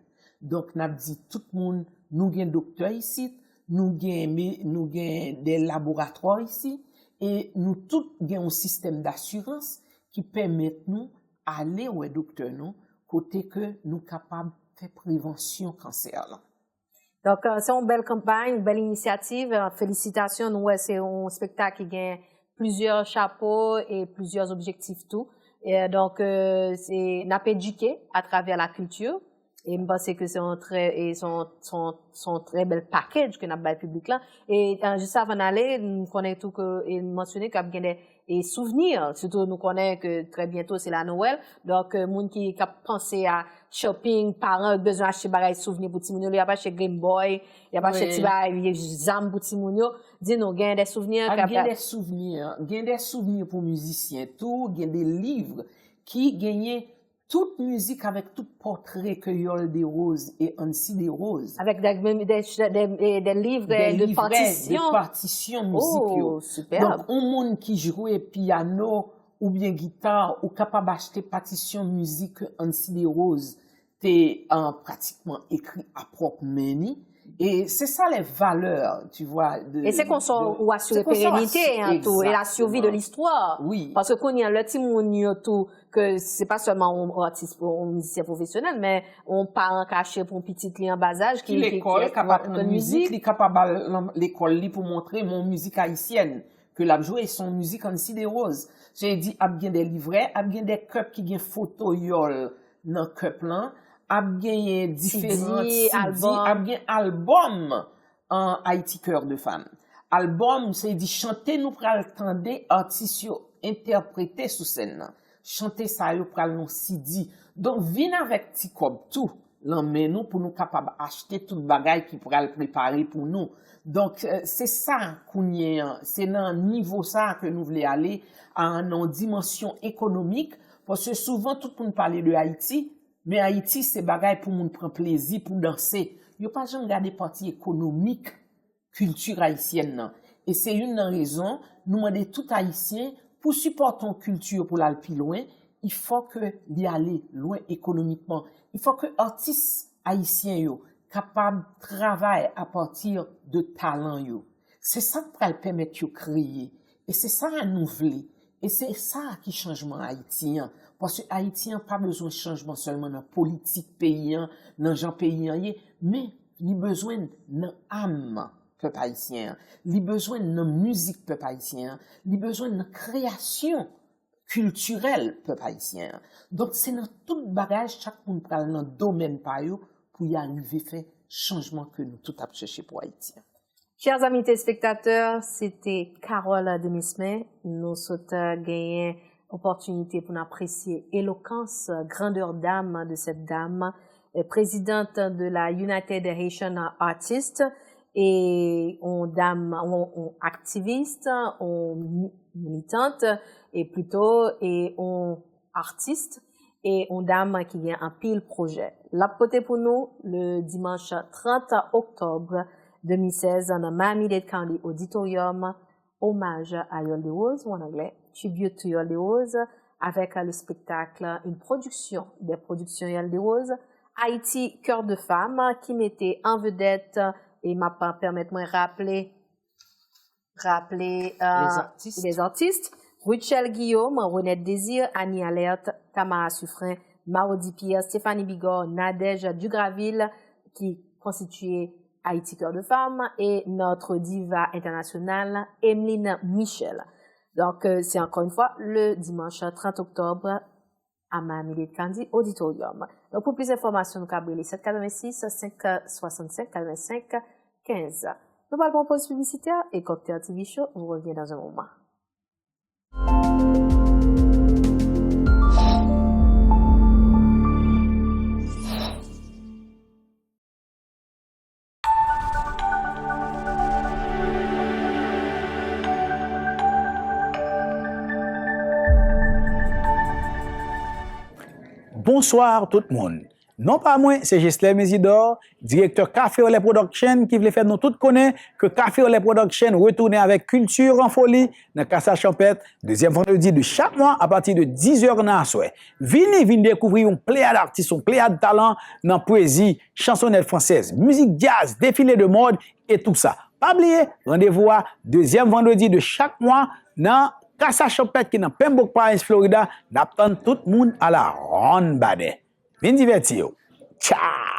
Donk, n ap di tout moun, nou gen doktè isit, nou gen, nou gen de laboratwa isit, e nou tout gen yon sistèm dasirans ki pèmèt nou ale wè doktè nou, kote ke nou kapab fè prevansyon kansè lan. Donk, euh, se yon bèl kanpay, yon bèl inisyativ. Euh, felisitasyon, nou wè se yon espektak ki gen plizyè chapo e plizyè objektif tou. E, euh, donk, euh, se, n ap edike atravè lakilti. E m panse ke se yon trè, e se yon, se yon, se yon trè bèl package ke n ap bay piblik lan. E, euh, jis avan n ale, m konnen tou ke, e m mansyone ke ap gen de e souvni, sitou nou konnen ke trè byento se la Nwèl. Donk, euh, moun ki, k ap panse a shopping, paran yo bezwen achte bagay souvni pou timoun yo, y ap achte Game Boy, y ap achte ti bagay, zam pou timoun yo. Di nou, gen de souvni? Gen de souvni, gen de souvni pou mizisyen tou, gen de liv ki genyen tout mizik avèk tout pòtre ke Yol Desroses e Ancy Desroses. Avèk de, de, de, de, de liv de, de patisyon. De patisyon mizik yo. Oh, superbe. Donk, yon moun ki jwe pyano oubyen gita, ou kapab achte patisyon mizik ke Ancy Desroses te, euh, pratikman ekri a pwòp men li. E se sa les valeurs, tu vois, de... E se konsa ou asire perenite an tou, e la survie de l'histoire. Wi. Paske kounye a, lè timoun yo tou, ke se pa sèlman yon atis, yon mizisyen pwofesyonèl, men yon paran ka achte pou yon pitit li an bazaj ki, ki lekòl, ki kapab aprann mizik, li kapab al nan lekòl li pou montre m yon mizik ayisyèn ke l ap jwe, se yon mizik Ancy Desroses. Se di, ap gen de livrè, ap gen de cup ki gen foto Yol nan cup lan, ap genyen diferan C D, album. Ap gen album an Haïti Cœur de Femme. Album, se di chante nou pral tande atis yo entèprete sou sèn nan. Chante sa yo pral nan C D. Donk, vin avèk ti kòb tou lan men nou pou nou kapab achte tout bagay ki pral prepare pou nou. Donk, euh, se sa kounye an, se nan nivo sa ke nou vle ale, a, nan yon dimansyon ekonomik, paske souvan tout moun pale de Ayiti, men Ayiti se bagay pou moun pran plezi, pou danse. Yo pa janm gade pati ekonomik kilti ayisyèn nan. E se youn nan rezon nou mande tout Ayisyen pou sipòte yon kilti pou l al pi lwen, il faut que li ale lwen ekonomikman. Il faut que atis ayisyen yo kapab travay apati de talan yo. Se sa k pral pèmèt yo kreye. E se sa nou vle. E se sa ki chanjman Ayiti an. Paske Ayiti an pa bezwen chanjman sèlman nan politik peyi an, nan jan peyi an ye, men li bezwen nan am. pèp ayisyen an. Li bezwen nan mizik pèp ayisyen an. Li bezwen nan kreyasyon kiltirèl pèp ayisyen an. Donk, se nan tout bagay, chak moun pral nan domèn pa yo pou y arive fè chanjman ke nou tout ap chèche pou Ayiti an. Chers amis téléspectateurs, c'était Carole Demesmin. Nou sot genyen opòtinite pou n apresye elokans, grandeur d'âme de cette dame, euh, présidente de la United Haitian Artists, e yon dam, yon, yon aktivis, yon mi-, militant, e plito, e yon atis, e yon dam ki gen anpil pwojè. L ap pote pou nou le dimanch trant oktòb de mil sèz nan Miami-Dade County Auditorium, Hommage à Yolde Rose, ou an anglè, Tribute to Yolde Rose, avec le spectacle, une production des productions Yolde Rose, Haïti Cœur de Femme, ki mete an vedèt, e m ap pèmèt mwen raple, raple, euh, les artistes. Les artistes, Rutshelle Guillaume, Renette Désir, Annie Alerte, Tamara Suffren, Maudie Pierre, Stéphanie Bigorre, Nadège Dugraville, ki konstitiye Haïti Cœur de Femme, et notre diva internationale, Emeline Michel. Donc, euh, c'est encore une fois le dimanche trente octobre à Miami-Dade County Auditorium. Donc, pour plus d'informations, nou ka rele sept quatre-vingt-six, cinq soixante-cinq, quatre-vingt-cinq, quinze. Nou pral pran pòz piblisitè e Cocktail T V Show, nou revyen dans un moment. Bonswa tout moun. Non pa mwen, se Jesler Mezidor, direktè Café Relais Production, ki vle fè nou tout konnen ke Café Relais Production retounen avèk Culture en Folie nan Kasa Chanpèt, dezyèm vandredi de chak mwa, apati de diz è nan aswè. Vini, vin dekouvri yon pleyad atis, yon pleyad talan nan pwezi, chansonèt fransèz, mizik djaz, defile de mòd e tou sa. Pa bliye, randevou a dezyèm vandredi de chak mwa nan Kasa Chanpèt ki nan Pembroke Pines, Florida. N ap tann tout moun a la ronn badè. Vin divèti w. Tchaw!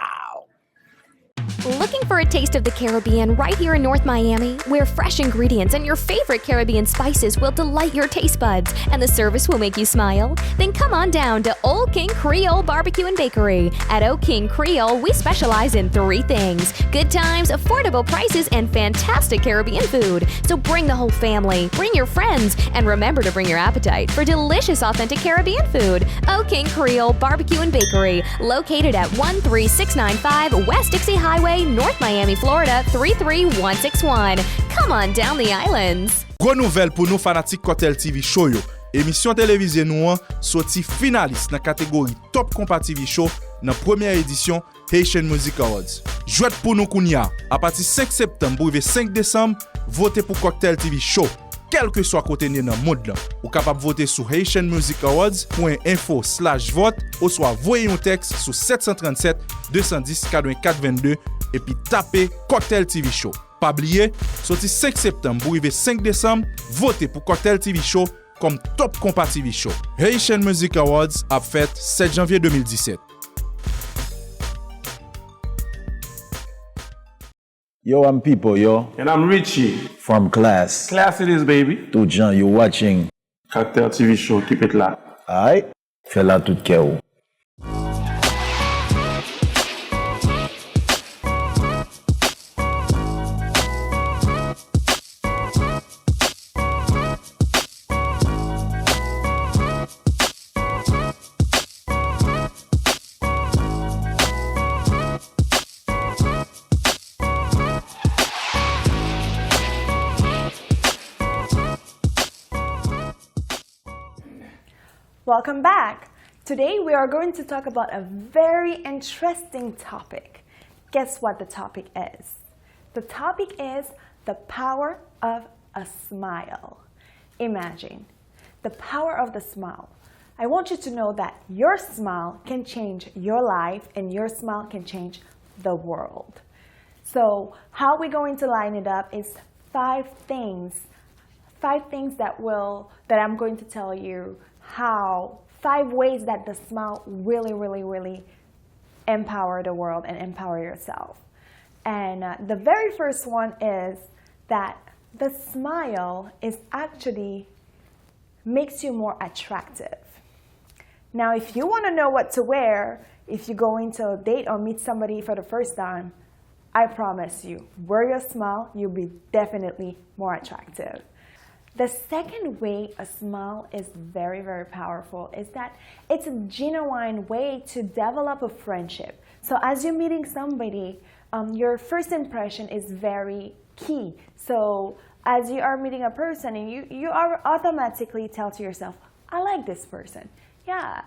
Looking for a taste of the Caribbean right here in North Miami, where fresh ingredients and your favorite Caribbean spices will delight your taste buds and the service will make you smile? Then come on down to Old King Creole Barbecue and Bakery. At Old King Creole, we specialize in three things: good times, affordable prices, and fantastic Caribbean food. So bring the whole family, bring your friends, and remember to bring your appetite for delicious, authentic Caribbean food. Old King Creole Barbecue and Bakery, located at one three six nine five West Dixie Highway, North Miami, Florida, three three one six one. Come on down the islands. Gwo nouvèl pou nou fanatik Cocktail T V Show yo. Emisyon televize nou an soti finalis nan kategori Top Konpa T V Show nan premyè edisyon Haitian Music Awards. Jwèt pou nou kounye a. Apati senk septanm pou rive senk desanm, vote pou Cocktail T V Show. Kèlkeswa kote n ye nan mond lan, ou kapab vote sou haitian music awards point info slash vote oswa voye yon tèks sou sèt san trannsèt, de san dis, katrevenkat vennde epi tape Cocktail T V Show. Pa bliye, soti senk septanm pou rive senk desanm, vote pou Cocktail T V Show kòm Top Konpa T V Show. Haitian Music Awards ap fèt sèt janvye de mil disèt. Yo, I'm Pipo, yo. And I'm Richie. From Class. Class it is, baby. Tout jan, you watching. Cocktail T V Show, keep it locked. Alright. Fè l ak tout kè w. Welcome back. Today we are going to talk about a very interesting topic. Guess what the topic is? The topic is the power of a smile. Imagine the power of the smile. I want you to know that your smile can change your life and your smile can change the world. So, how we're going to line it up is five things, five things that will, that I'm going to tell you how, five ways that the smile really, really, really empower the world and empower yourself. And uh, the very first one is that the smile is actually makes you more attractive. Now, if you want to know what to wear if you go into a date or meet somebody for the first time, I promise you, wear your smile, you'll be definitely more attractive. The second way a smile is very, very powerful is that it's a genuine way to develop a friendship. So as you're meeting somebody, um, your first impression is very key. So as you are meeting a person, and you, you are automatically tell to yourself, I like this person. Yeah,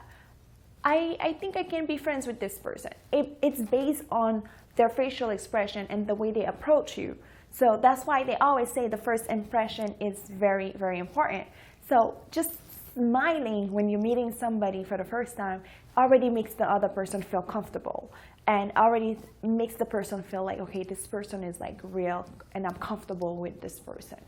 I, I think I can be friends with this person. It, it's based on their facial expression and the way they approach you. So that's why they always say the first impression is very, very important. So just smiling when you're meeting somebody for the first time already makes the other person feel comfortable and already makes the person feel like, okay, this person is like real and I'm comfortable with this person.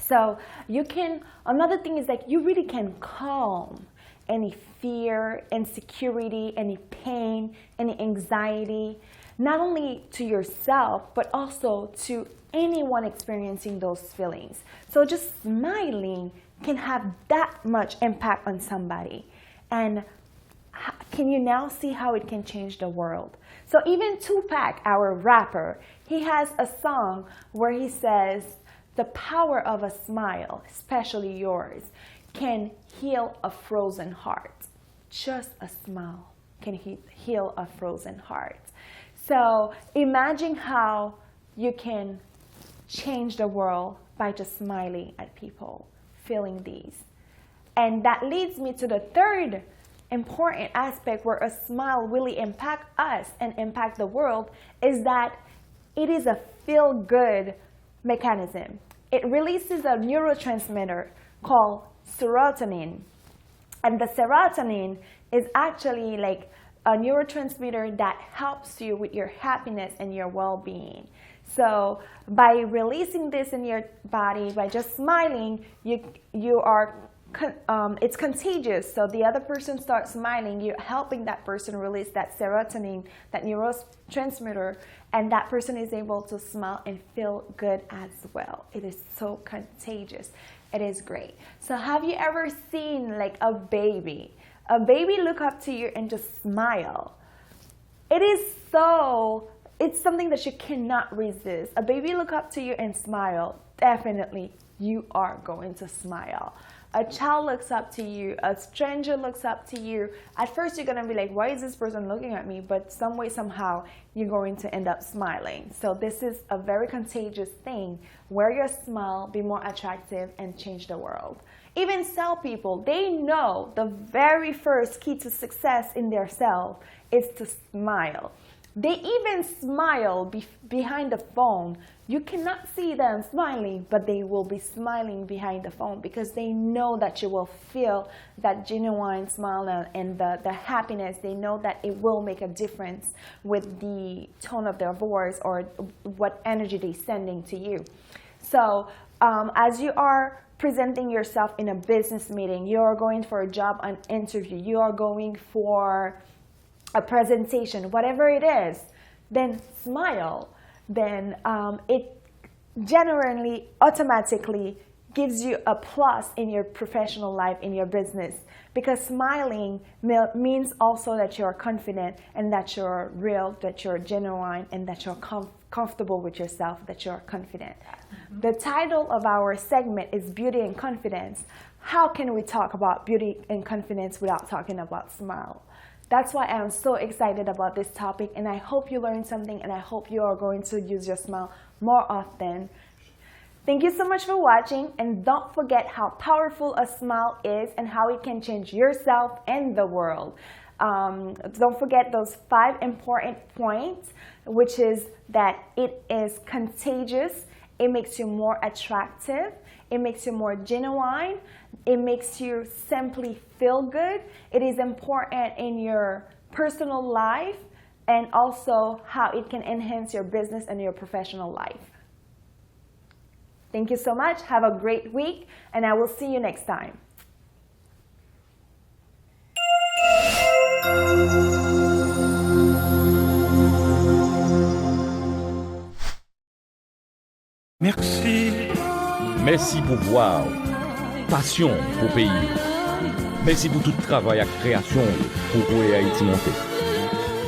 So you can, another thing is like you really can calm any fear, insecurity, any pain, any anxiety, not only to yourself, but also to anyone experiencing those feelings. So just smiling can have that much impact on somebody. And can you now see how it can change the world? So even Tupac, our rapper, he has a song where he says, the power of a smile, especially yours, can heal a frozen heart. Just a smile can he- heal a frozen heart. So imagine how you can change the world by just smiling at people, feeling these. And that leads me to the third important aspect where a smile really impact us and impact the world is that it is a feel-good mechanism. It releases a neurotransmitter called serotonin. And the serotonin is actually like a neurotransmitter that helps you with your happiness and your well-being. So by releasing this in your body, by just smiling, you you are con- um, it's contagious. So the other person starts smiling, you're helping that person release that serotonin, that neurotransmitter, and that person is able to smile and feel good as well. It is so contagious. It is great. So have you ever seen like a baby? A baby look up to you and just smile. It is so, it's something that you cannot resist. A baby look up to you and smile. Definitely, you are going to smile. A child looks up to you, a stranger looks up to you. At first, you're gonna be like, why is this person looking at me? But some way, somehow, you're going to end up smiling. So this is a very contagious thing. Wear your smile, be more attractive, and change the world. Even sell people, they know the very first key to success in their sell is to smile. They even smile be- behind the phone. You cannot see them smiling, but they will be smiling behind the phone because they know that you will feel that genuine smile and, and the, the happiness. They know that it will make a difference with the tone of their voice or what energy they're sending to you. So, um, as you are presenting yourself in a business meeting, you are going for a job an interview, you are going for a presentation, whatever it is, then smile. Then um, it generally, automatically gives you a plus in your professional life, in your business, because smiling means also that you're confident and that you're real, that you're genuine, and that you're com- comfortable with yourself, that you're confident. Mm-hmm. The title of our segment is Beauty and Confidence. How can we talk about beauty and confidence without talking about smile? That's why I am so excited about this topic, and I hope you learned something, and I hope you are going to use your smile more often. Thank you so much for watching, and don't forget how powerful a smile is and how it can change yourself and the world. Um, don't forget those five important points, which is that it is contagious, it makes you more attractive, it makes you more genuine, it makes you simply feel good, it is important in your personal life, and also how it can enhance your business and your professional life. Thank you so much. Have a great week, and I will see you next time. Mèsi pou vwa w, pasyon w pou peyi w. Mèsi pou tout travay ak kreyasyon w pou voye Ayiti monte.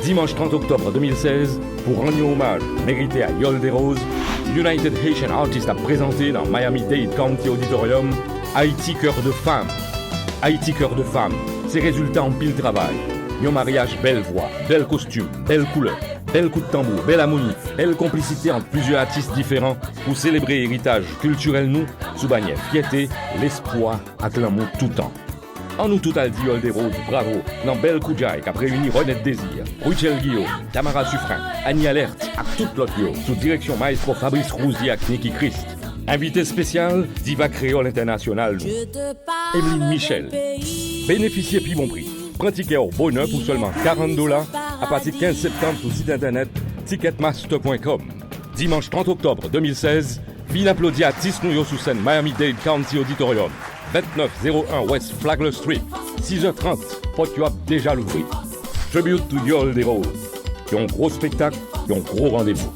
Dimanch trant oktòb de mil sèz, pou rann yon omaj merite a Yol Derose, United Haitian Artists ap prezante nan Miami-Dade County Auditorium Haïti Cœur de Femme. Haïti Cœur de Femme, se rezilta anpil travay. Yon maryaj bèl vwa, bèl kostim, bèl koulè, bèl kout tanbou, bèl amoni, bèl konplisite ant plizyè atis diferan pou selebre eritaj kiltirèl nou sou banyè fyète, lespwa ak lanmou toutan. Ann nou tout al di Yol Derose bravo nan bèl koudjay k ap reyini Renette Désir, Rutshelle Guillaume, Tamara Suffren, Annie Alerte ak tout lòt yo sou direksyon Maestro Fabrice Rousier ak Nicky Christ. Envite espesyal, diva kreyòl entènasyonal nou, Emeline Michel. Benefisye pi bon pri. Pran tikè w bonè pou sèlman karant dola apati kenz septanm sou sit entènèt ticketmaster pwen kòm. Dimanch trant oktòb de mil sèz, vin aplodi atis nou yo sou sèn Miami-Dade County Auditorium, vennèf zewo en West Flagler Street, sis è trant, pòt yo ap deja louvri. Tribute to Yol Derose. Yon gwo spektak, yon gwo randevou.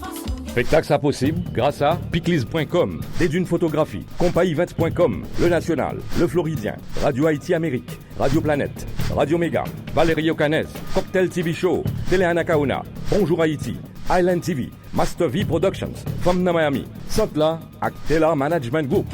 Spektak sa posib gras a picliz pwen kòm, Dedune Photographie, Compa Events pwen kòm, Le National, Le Floridien, Radio Haïti Amérique, Radio Planète, Radio Méga, Valerio Canez, Cocktail T V Show, Télé Anacaona, Bonjour Haïti, Island T V, Master V Productions, Fanm nan Miami, Sant la ak Tela Management Group.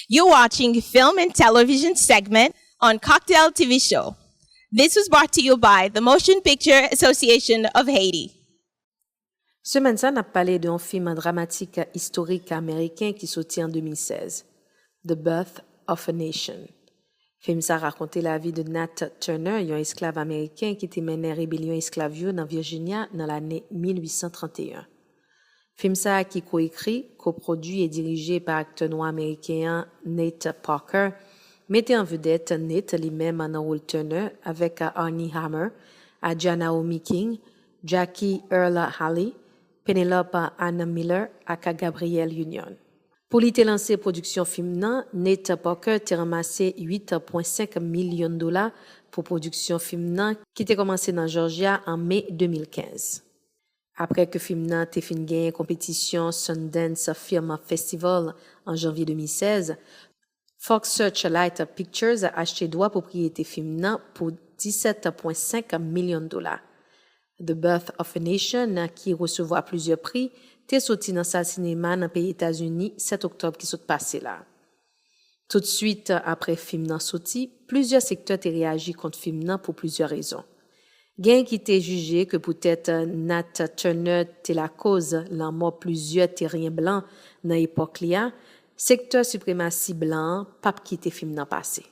You're watching film and television segment on Cocktail T V Show. This was brought to you by the Motion Picture Association of Haiti. Semèn sa, n ap pale de yon fim dramatik istorik ameriken ki soti an de mil sèz, The Birth of a Nation. Fim sa rakonte lavi de Nat Turner, yon esklav ameriken ki te mennen rebelyon esklav yo nan Virginia nan lane mil uit san trannteyen. Fim sa a ki ko-ekri, ko-pwodui e dirije pa aktè nwa ameriken an Nate Parker, mete an vedèt Nate li menm nan wòl Turner avèk Armie Hammer, Aja Naomi King, Jackie Earle Haley, Penelope Ann Miller ak Gabrielle Union. Pou li te lanse pwodiksyon fim nan, Nate Parker te ranmase uit pwen senk milyon dola pou pwodiksyon fim nan ki te kòmanse nan Georgia an me de mil kenz. Apre ke fim nan te fin genyen konpetisyon Sundance Film Festival an janvye de mil sèz, Fox Searchlight Pictures achte dwa pwopriyete fim nan pou disèt pwen senk milyon dola. The Birth of a Nation, ki resevwa plizyè pri, te soti nan sal sinema nan peyi Etazini sèt oktòb ki sot pase la. Toutswit apre fim nan soti, plizyè sektè te reyaji kont fim nan pou plizyè rezon. Gen ki te jije ke poutèt Nat Turner te lakoz lanmò plizyè teryen blan nan epòk li a, sektè sipremasi blan an p ap kite fim nan pase.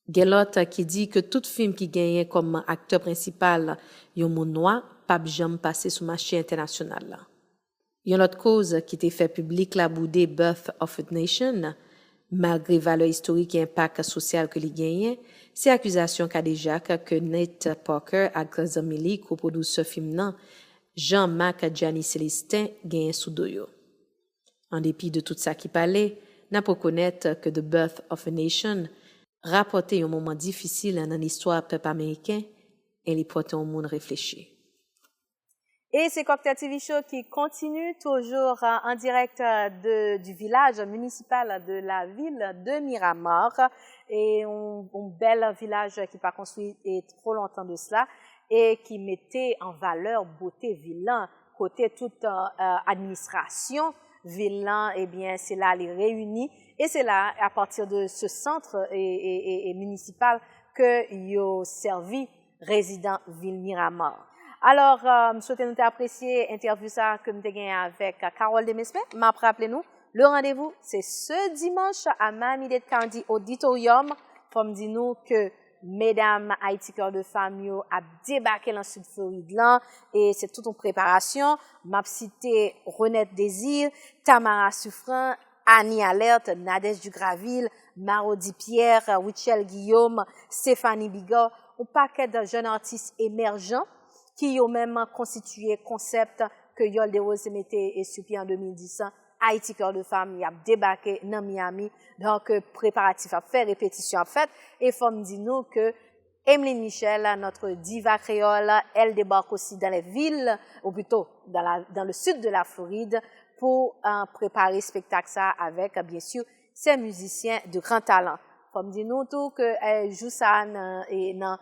Gen lòt ki di ke tout fim ki genyen kòm aktè prensipal yon moun nwa p ap janm pase sou mache entènasyonal la. Yon lòt koz ki te fè piblik la boude Birth of a Nation, malgre valè istorik e enpak sosyal ke li genyen, se akizasyon kadejak ke Nate Parker ak zanmi li, kopwodiktè fim nan, Jean-Marc Gianni Célestin, genyen sou do yo. An depi de tout sa ki pale, n ap rekonèt ke The Birth of a Nation rapòte yon moman difisil nan listwa pèp ameriken e li pote yon moun reflechi. Et c'est Cocktail T V Show qui continue toujours euh, en direct euh, de, du village municipal de la ville de Miramar. Et un, un bel village qui pas construit et trop longtemps de cela et qui mettait en valeur beauté vilain côté toute euh, euh, administration vilain, eh bien, c'est là les réunis. Et c'est là, à partir de ce centre et, et, et, et municipal, que yo servi rezidan vil Miramar. Alò, euh, m swete nou te apresye entèvyou sa ke m te genyen avèk Carole Demesmin. M ap raple nou, Le rendez-vous, c'est ce dimanche à Miami-Dade County Auditorium. Fò m di nou ke medam Haïti Cœur de Femme yo ap debake nan Sid Florid lan, e se tout yon preparasyon. M ap site Renette Désir, Tamara Suffren, Annie Alerte, Nadège Dugraville, Marody Pierre, Rutshelle Guillaume, Stéphanie Bigard, yon pakèt jèn atis emèjan ki yo menm konstitiye konsèp ke Yole Desroses te mete sou pye an de mil dis an, Haïti Cœur de Femme, y ap debake nan Miami. Donk, preparatif ap fèt, repetisyon ap fèt. E fò m di nou ke Emeline Michel, notre diva créole, elle débarque aussi dans les villes, ou plutôt dans la, dans le sud de la Floride, pou, euh, prepare espektak sa avèk, byen si, ses musiciens de grand talent. Fò m di nou tou ke, eh, jou sa a nan, e nan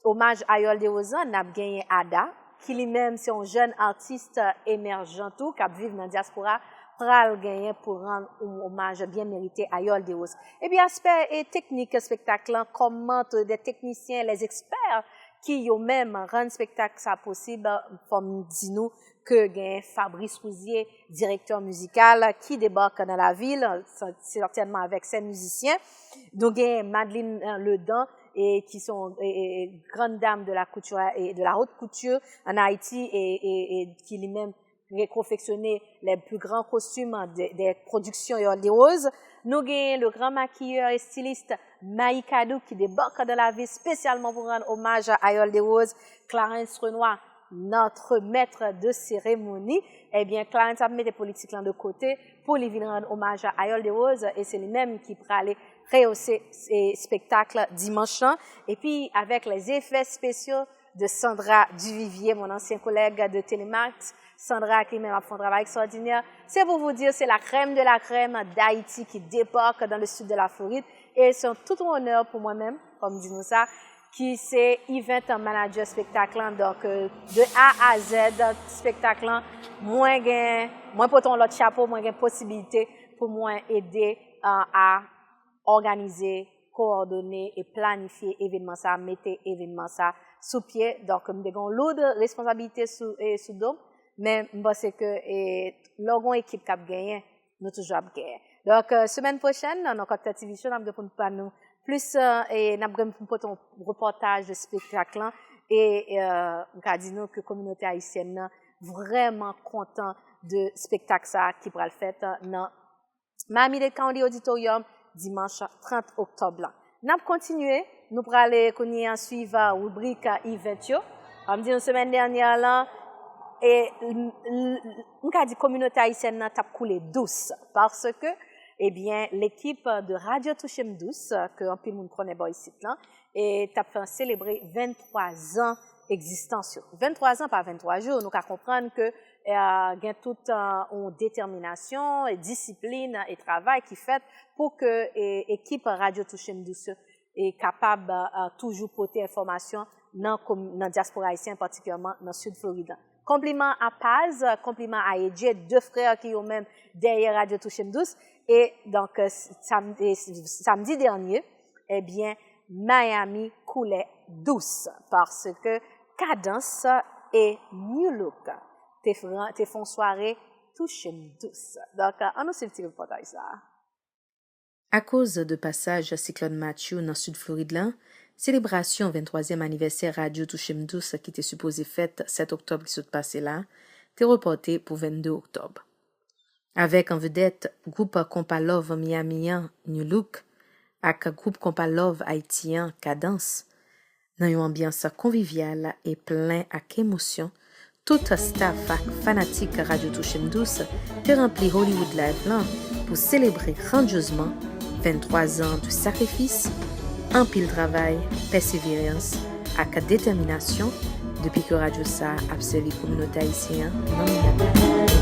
omaj a Yole Desroses, n ap genyen Ada, ki li menm se yon jèn atis emèjan tou, k ap viv nan dyaspora, pral genyen pou rann yon omaj byen merite a Yole Desroses. Epi aspè e teknik espektak lan, kòman de teknisyen, les experts, ki yo menm rann espektak sa posib, fò m di nou ke gen Fabrice Rouzier, direktè mizikal, ki debake nan lavil, sètènman avèk ses musiciens. Nou gen Madeline, euh, Ledan, e ki se yon, e, e, e, grande dame de la couture et de la haute couture en Haïti, e, e, e ki li menm rekonfeksyone les plus grands costumes de, des productions Yole Desroses. Nou gen le grand maquilleur et styliste Maï Kadou ki debake nan lavil espesyalman pou rann omaj a Yole Desroses, Clarence Renois, notre maître de cérémonie. Ebyen, Clarence ap mete politik lan de kote pou li vin rann omaj a Yole Desroses, e se li menm ki prale reyose, e, espektak dimanch lan. Epi, avèk les effets spéciaux de Sandra Duvivier, mon ancien collègue de Telemax, Sandra ki menm ap fè yon travay ekstwòdinè. C'est pour vous dire, c'est la crème de la crème d'Haïti qui débarque dans le sud de la Floride. E se yon tout yon onè pou mwen menm, fò m di nou sa, ki se event manager espektak lan. Donk, euh, de A à Z, espektak lan, mwen gen, mwen pote yon lòt chapo, mwen gen posibilite pou mwen ede, euh, a òganize, kowòdone e planifye evenman sa, mete evenman sa sou pye. Donk, m te gen yon loud responsabilite sou, e, sou do m, men m panse ke, e, lè w gen yon ekip k ap genyen, nou toujou ap genyen. Donk, euh, semèn pwochèn, nan Kòktèl T V Show, n ap gen pou n pa nou plis, euh, e n ap gen pou n pote yon repòtaj de espektak lan. E, euh, m ka di nou ke kominote ayisyèn nan vrèman kontan de espektak sa a ki pral fèt, euh, nan Miami-Dade County Auditorium, dimanch trant oktòb lan. N ap kontinye, nou prale kounye a swiv, uh, ribrik, uh, event yo. An m di nou semèn dènyè lan, e, l, l, m ka di kominote ayisyèn nan t ap koule dous, paske, ebyen, lekip de Radio Touche M Dous, ke anpil moun konnen bò isit lan, e t ap fè selebre venntwa zan egzistans yo. Venntwa zan pa venntwa jou, nou ka konprann ke, eh, gen tout, eh, yon detèminasyon, e disiplin, e travay ki fèt pou ke, e, ekip Radio Touche M Dous yo, e kapab, eh, toujou pote enfòmasyon nan komi-, nan dyaspora ayisyen, patikilyèman nan Sid Florid lan. Konpliman a Paz, konpliman a Edje, de frè ki yo menm dèyè Radio Touche M Dous. E donk, eh, sam-, e s-, samdi dènye, ebyen, Miami koule dous, paske Kadans e New Look te fran-, te fè yon sware Touche M Dous. Donk, ann nou swiv ti repòtaj sa a. Akoz de pasaj siklòn Matthew nan Sid Florid la, selebrasyon venntwazyèm anivèsè Radyo Touche M Dous ki te sipoze fèt sèt oktòb ki sot pase la, te repòte pou vennde oktòb. Avèk an vedèt gwoup konpa Love Miami an, New Look, ak gwoup konpa Love Ayiti an, Kadans, nan yon anbyans konvivyal e plen ak emosyon, tout staf ak fanatik Radyo Touche M Dous te ranpli Hollywood Live lan pou selebre grandyozman venntwa zan de sakrifis, anpil travay, pèseverans ak detèminasyon depi ke radyo sa a ap sèvi kominote ayisyen an nan Miami.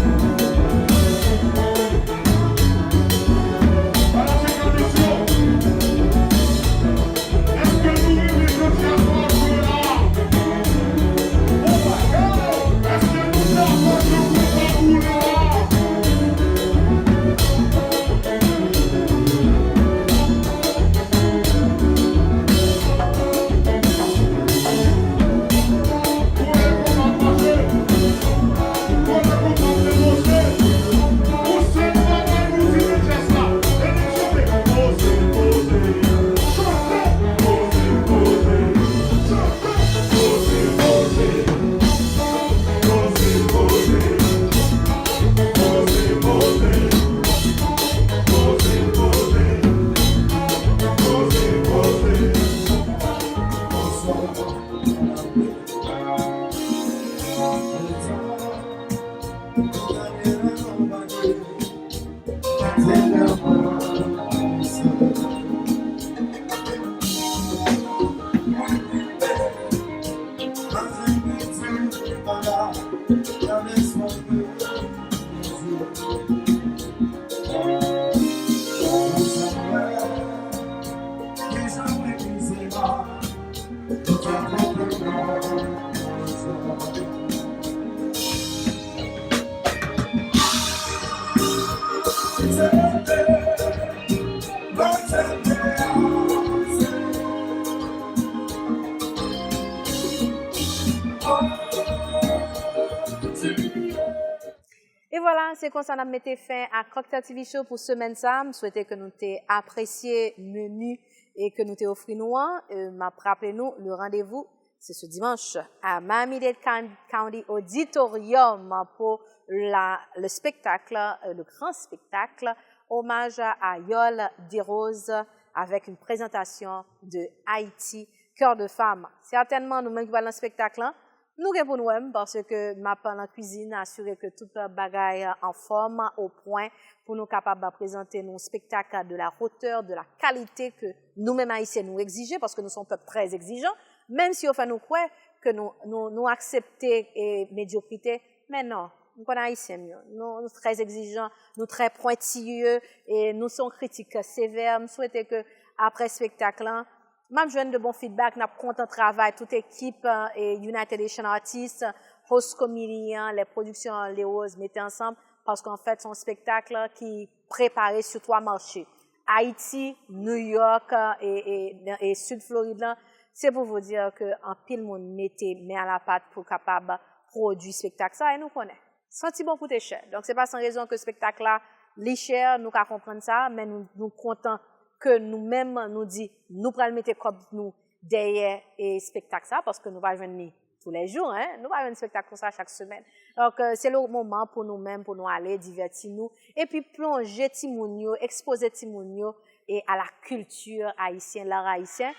Se konsa n ap mete fen a Cocktail T V Show pou semèn sa. M swete ke nou te apresye meni e ke nou te ofri nou an. E m ap raple nou, le randevou, se se dimanch a Miami-Dade Coun- County Auditorium pou la, le spectacle, euh, le grand spectacle, hommage à Yol Desroses avec une présentation de Haïti, Cœur de Femme. Sètènman, nou menm ki pral nan spektak lan, nou gen pou nou wè m, paske m ap nan kwizin, asire ke tout bagay anfòm, o pwen, pou nou kapab prezante nou spektak de la hauteur, de la qualité ke nou menm Ayisyen nou egzije, paske nou se yon pèp trè egzijan, menm si yo fè nou kwè ke nou, nou, nou aksepte e medyokrite, men non, m konn Ayisyen m yo. Nou, nou trè egzijan, nou trè pwentiye, e nou se yon kritik sevè. M swete ke apre spektak lan, m ap jwenn de bon feedback, n ap kontan travay, tout ekip, eh, United Haitian Artists, host comedian, les productions Les Roses mete ansanm, paske an fèt, se yon spektak ki prepare sou twa mache. Ayiti, New York, eh, e, e, e Sid Florid lan, se pou vous dire ke anpil moun mete men a la pat pou kapab pwodui spektak sa, e nou konnen, santi bon koute chè. Donk, se pa san rezon ke spektak la, li chè, nou ka konprann sa, men nou, nou kontan ke nou menm, nou di, nou pral mete kòb nou dèyè e spektak sa, paske nou pa jwenn li tou lè jou, en. Nou pa jwenn spektak konsa chak semèn. Donk, eh, se le moman pou nou menm, pou nou ale divèti nou, epi plonje timoun yo, ekspoze timoun yo, e a la kilti ayisyen, lar ayisyen.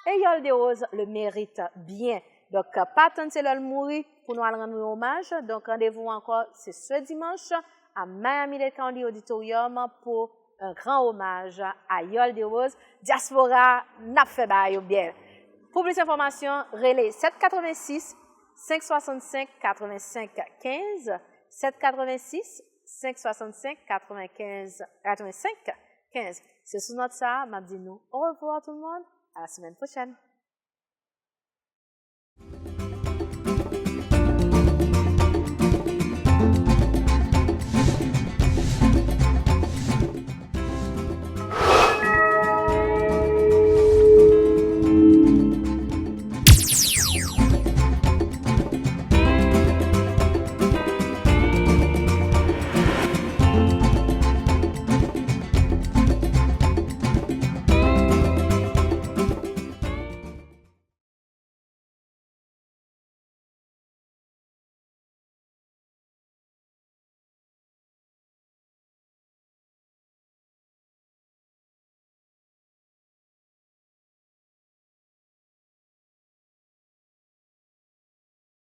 E Yol Desroses le mérite bien. Donk, pa tann se lè l mouri pou nou al rann li omaj. Donk, randevou ankò, se se dimanch a Miami-Dade County Auditorium pou un grand hommage à Yol Desroses. Dyaspora, n ap fè bagay yo byen. Pou plis enfòmasyon, rele sèt katrevensis, senk swasannsenk, katrevensenk kenz, sèt katrevensis, senk swasannsenk, katrevenkenz, katrevensenk kenz. Se sou nòt sa a, m ap di nou orevwa tout moun, à la semaine prochaine.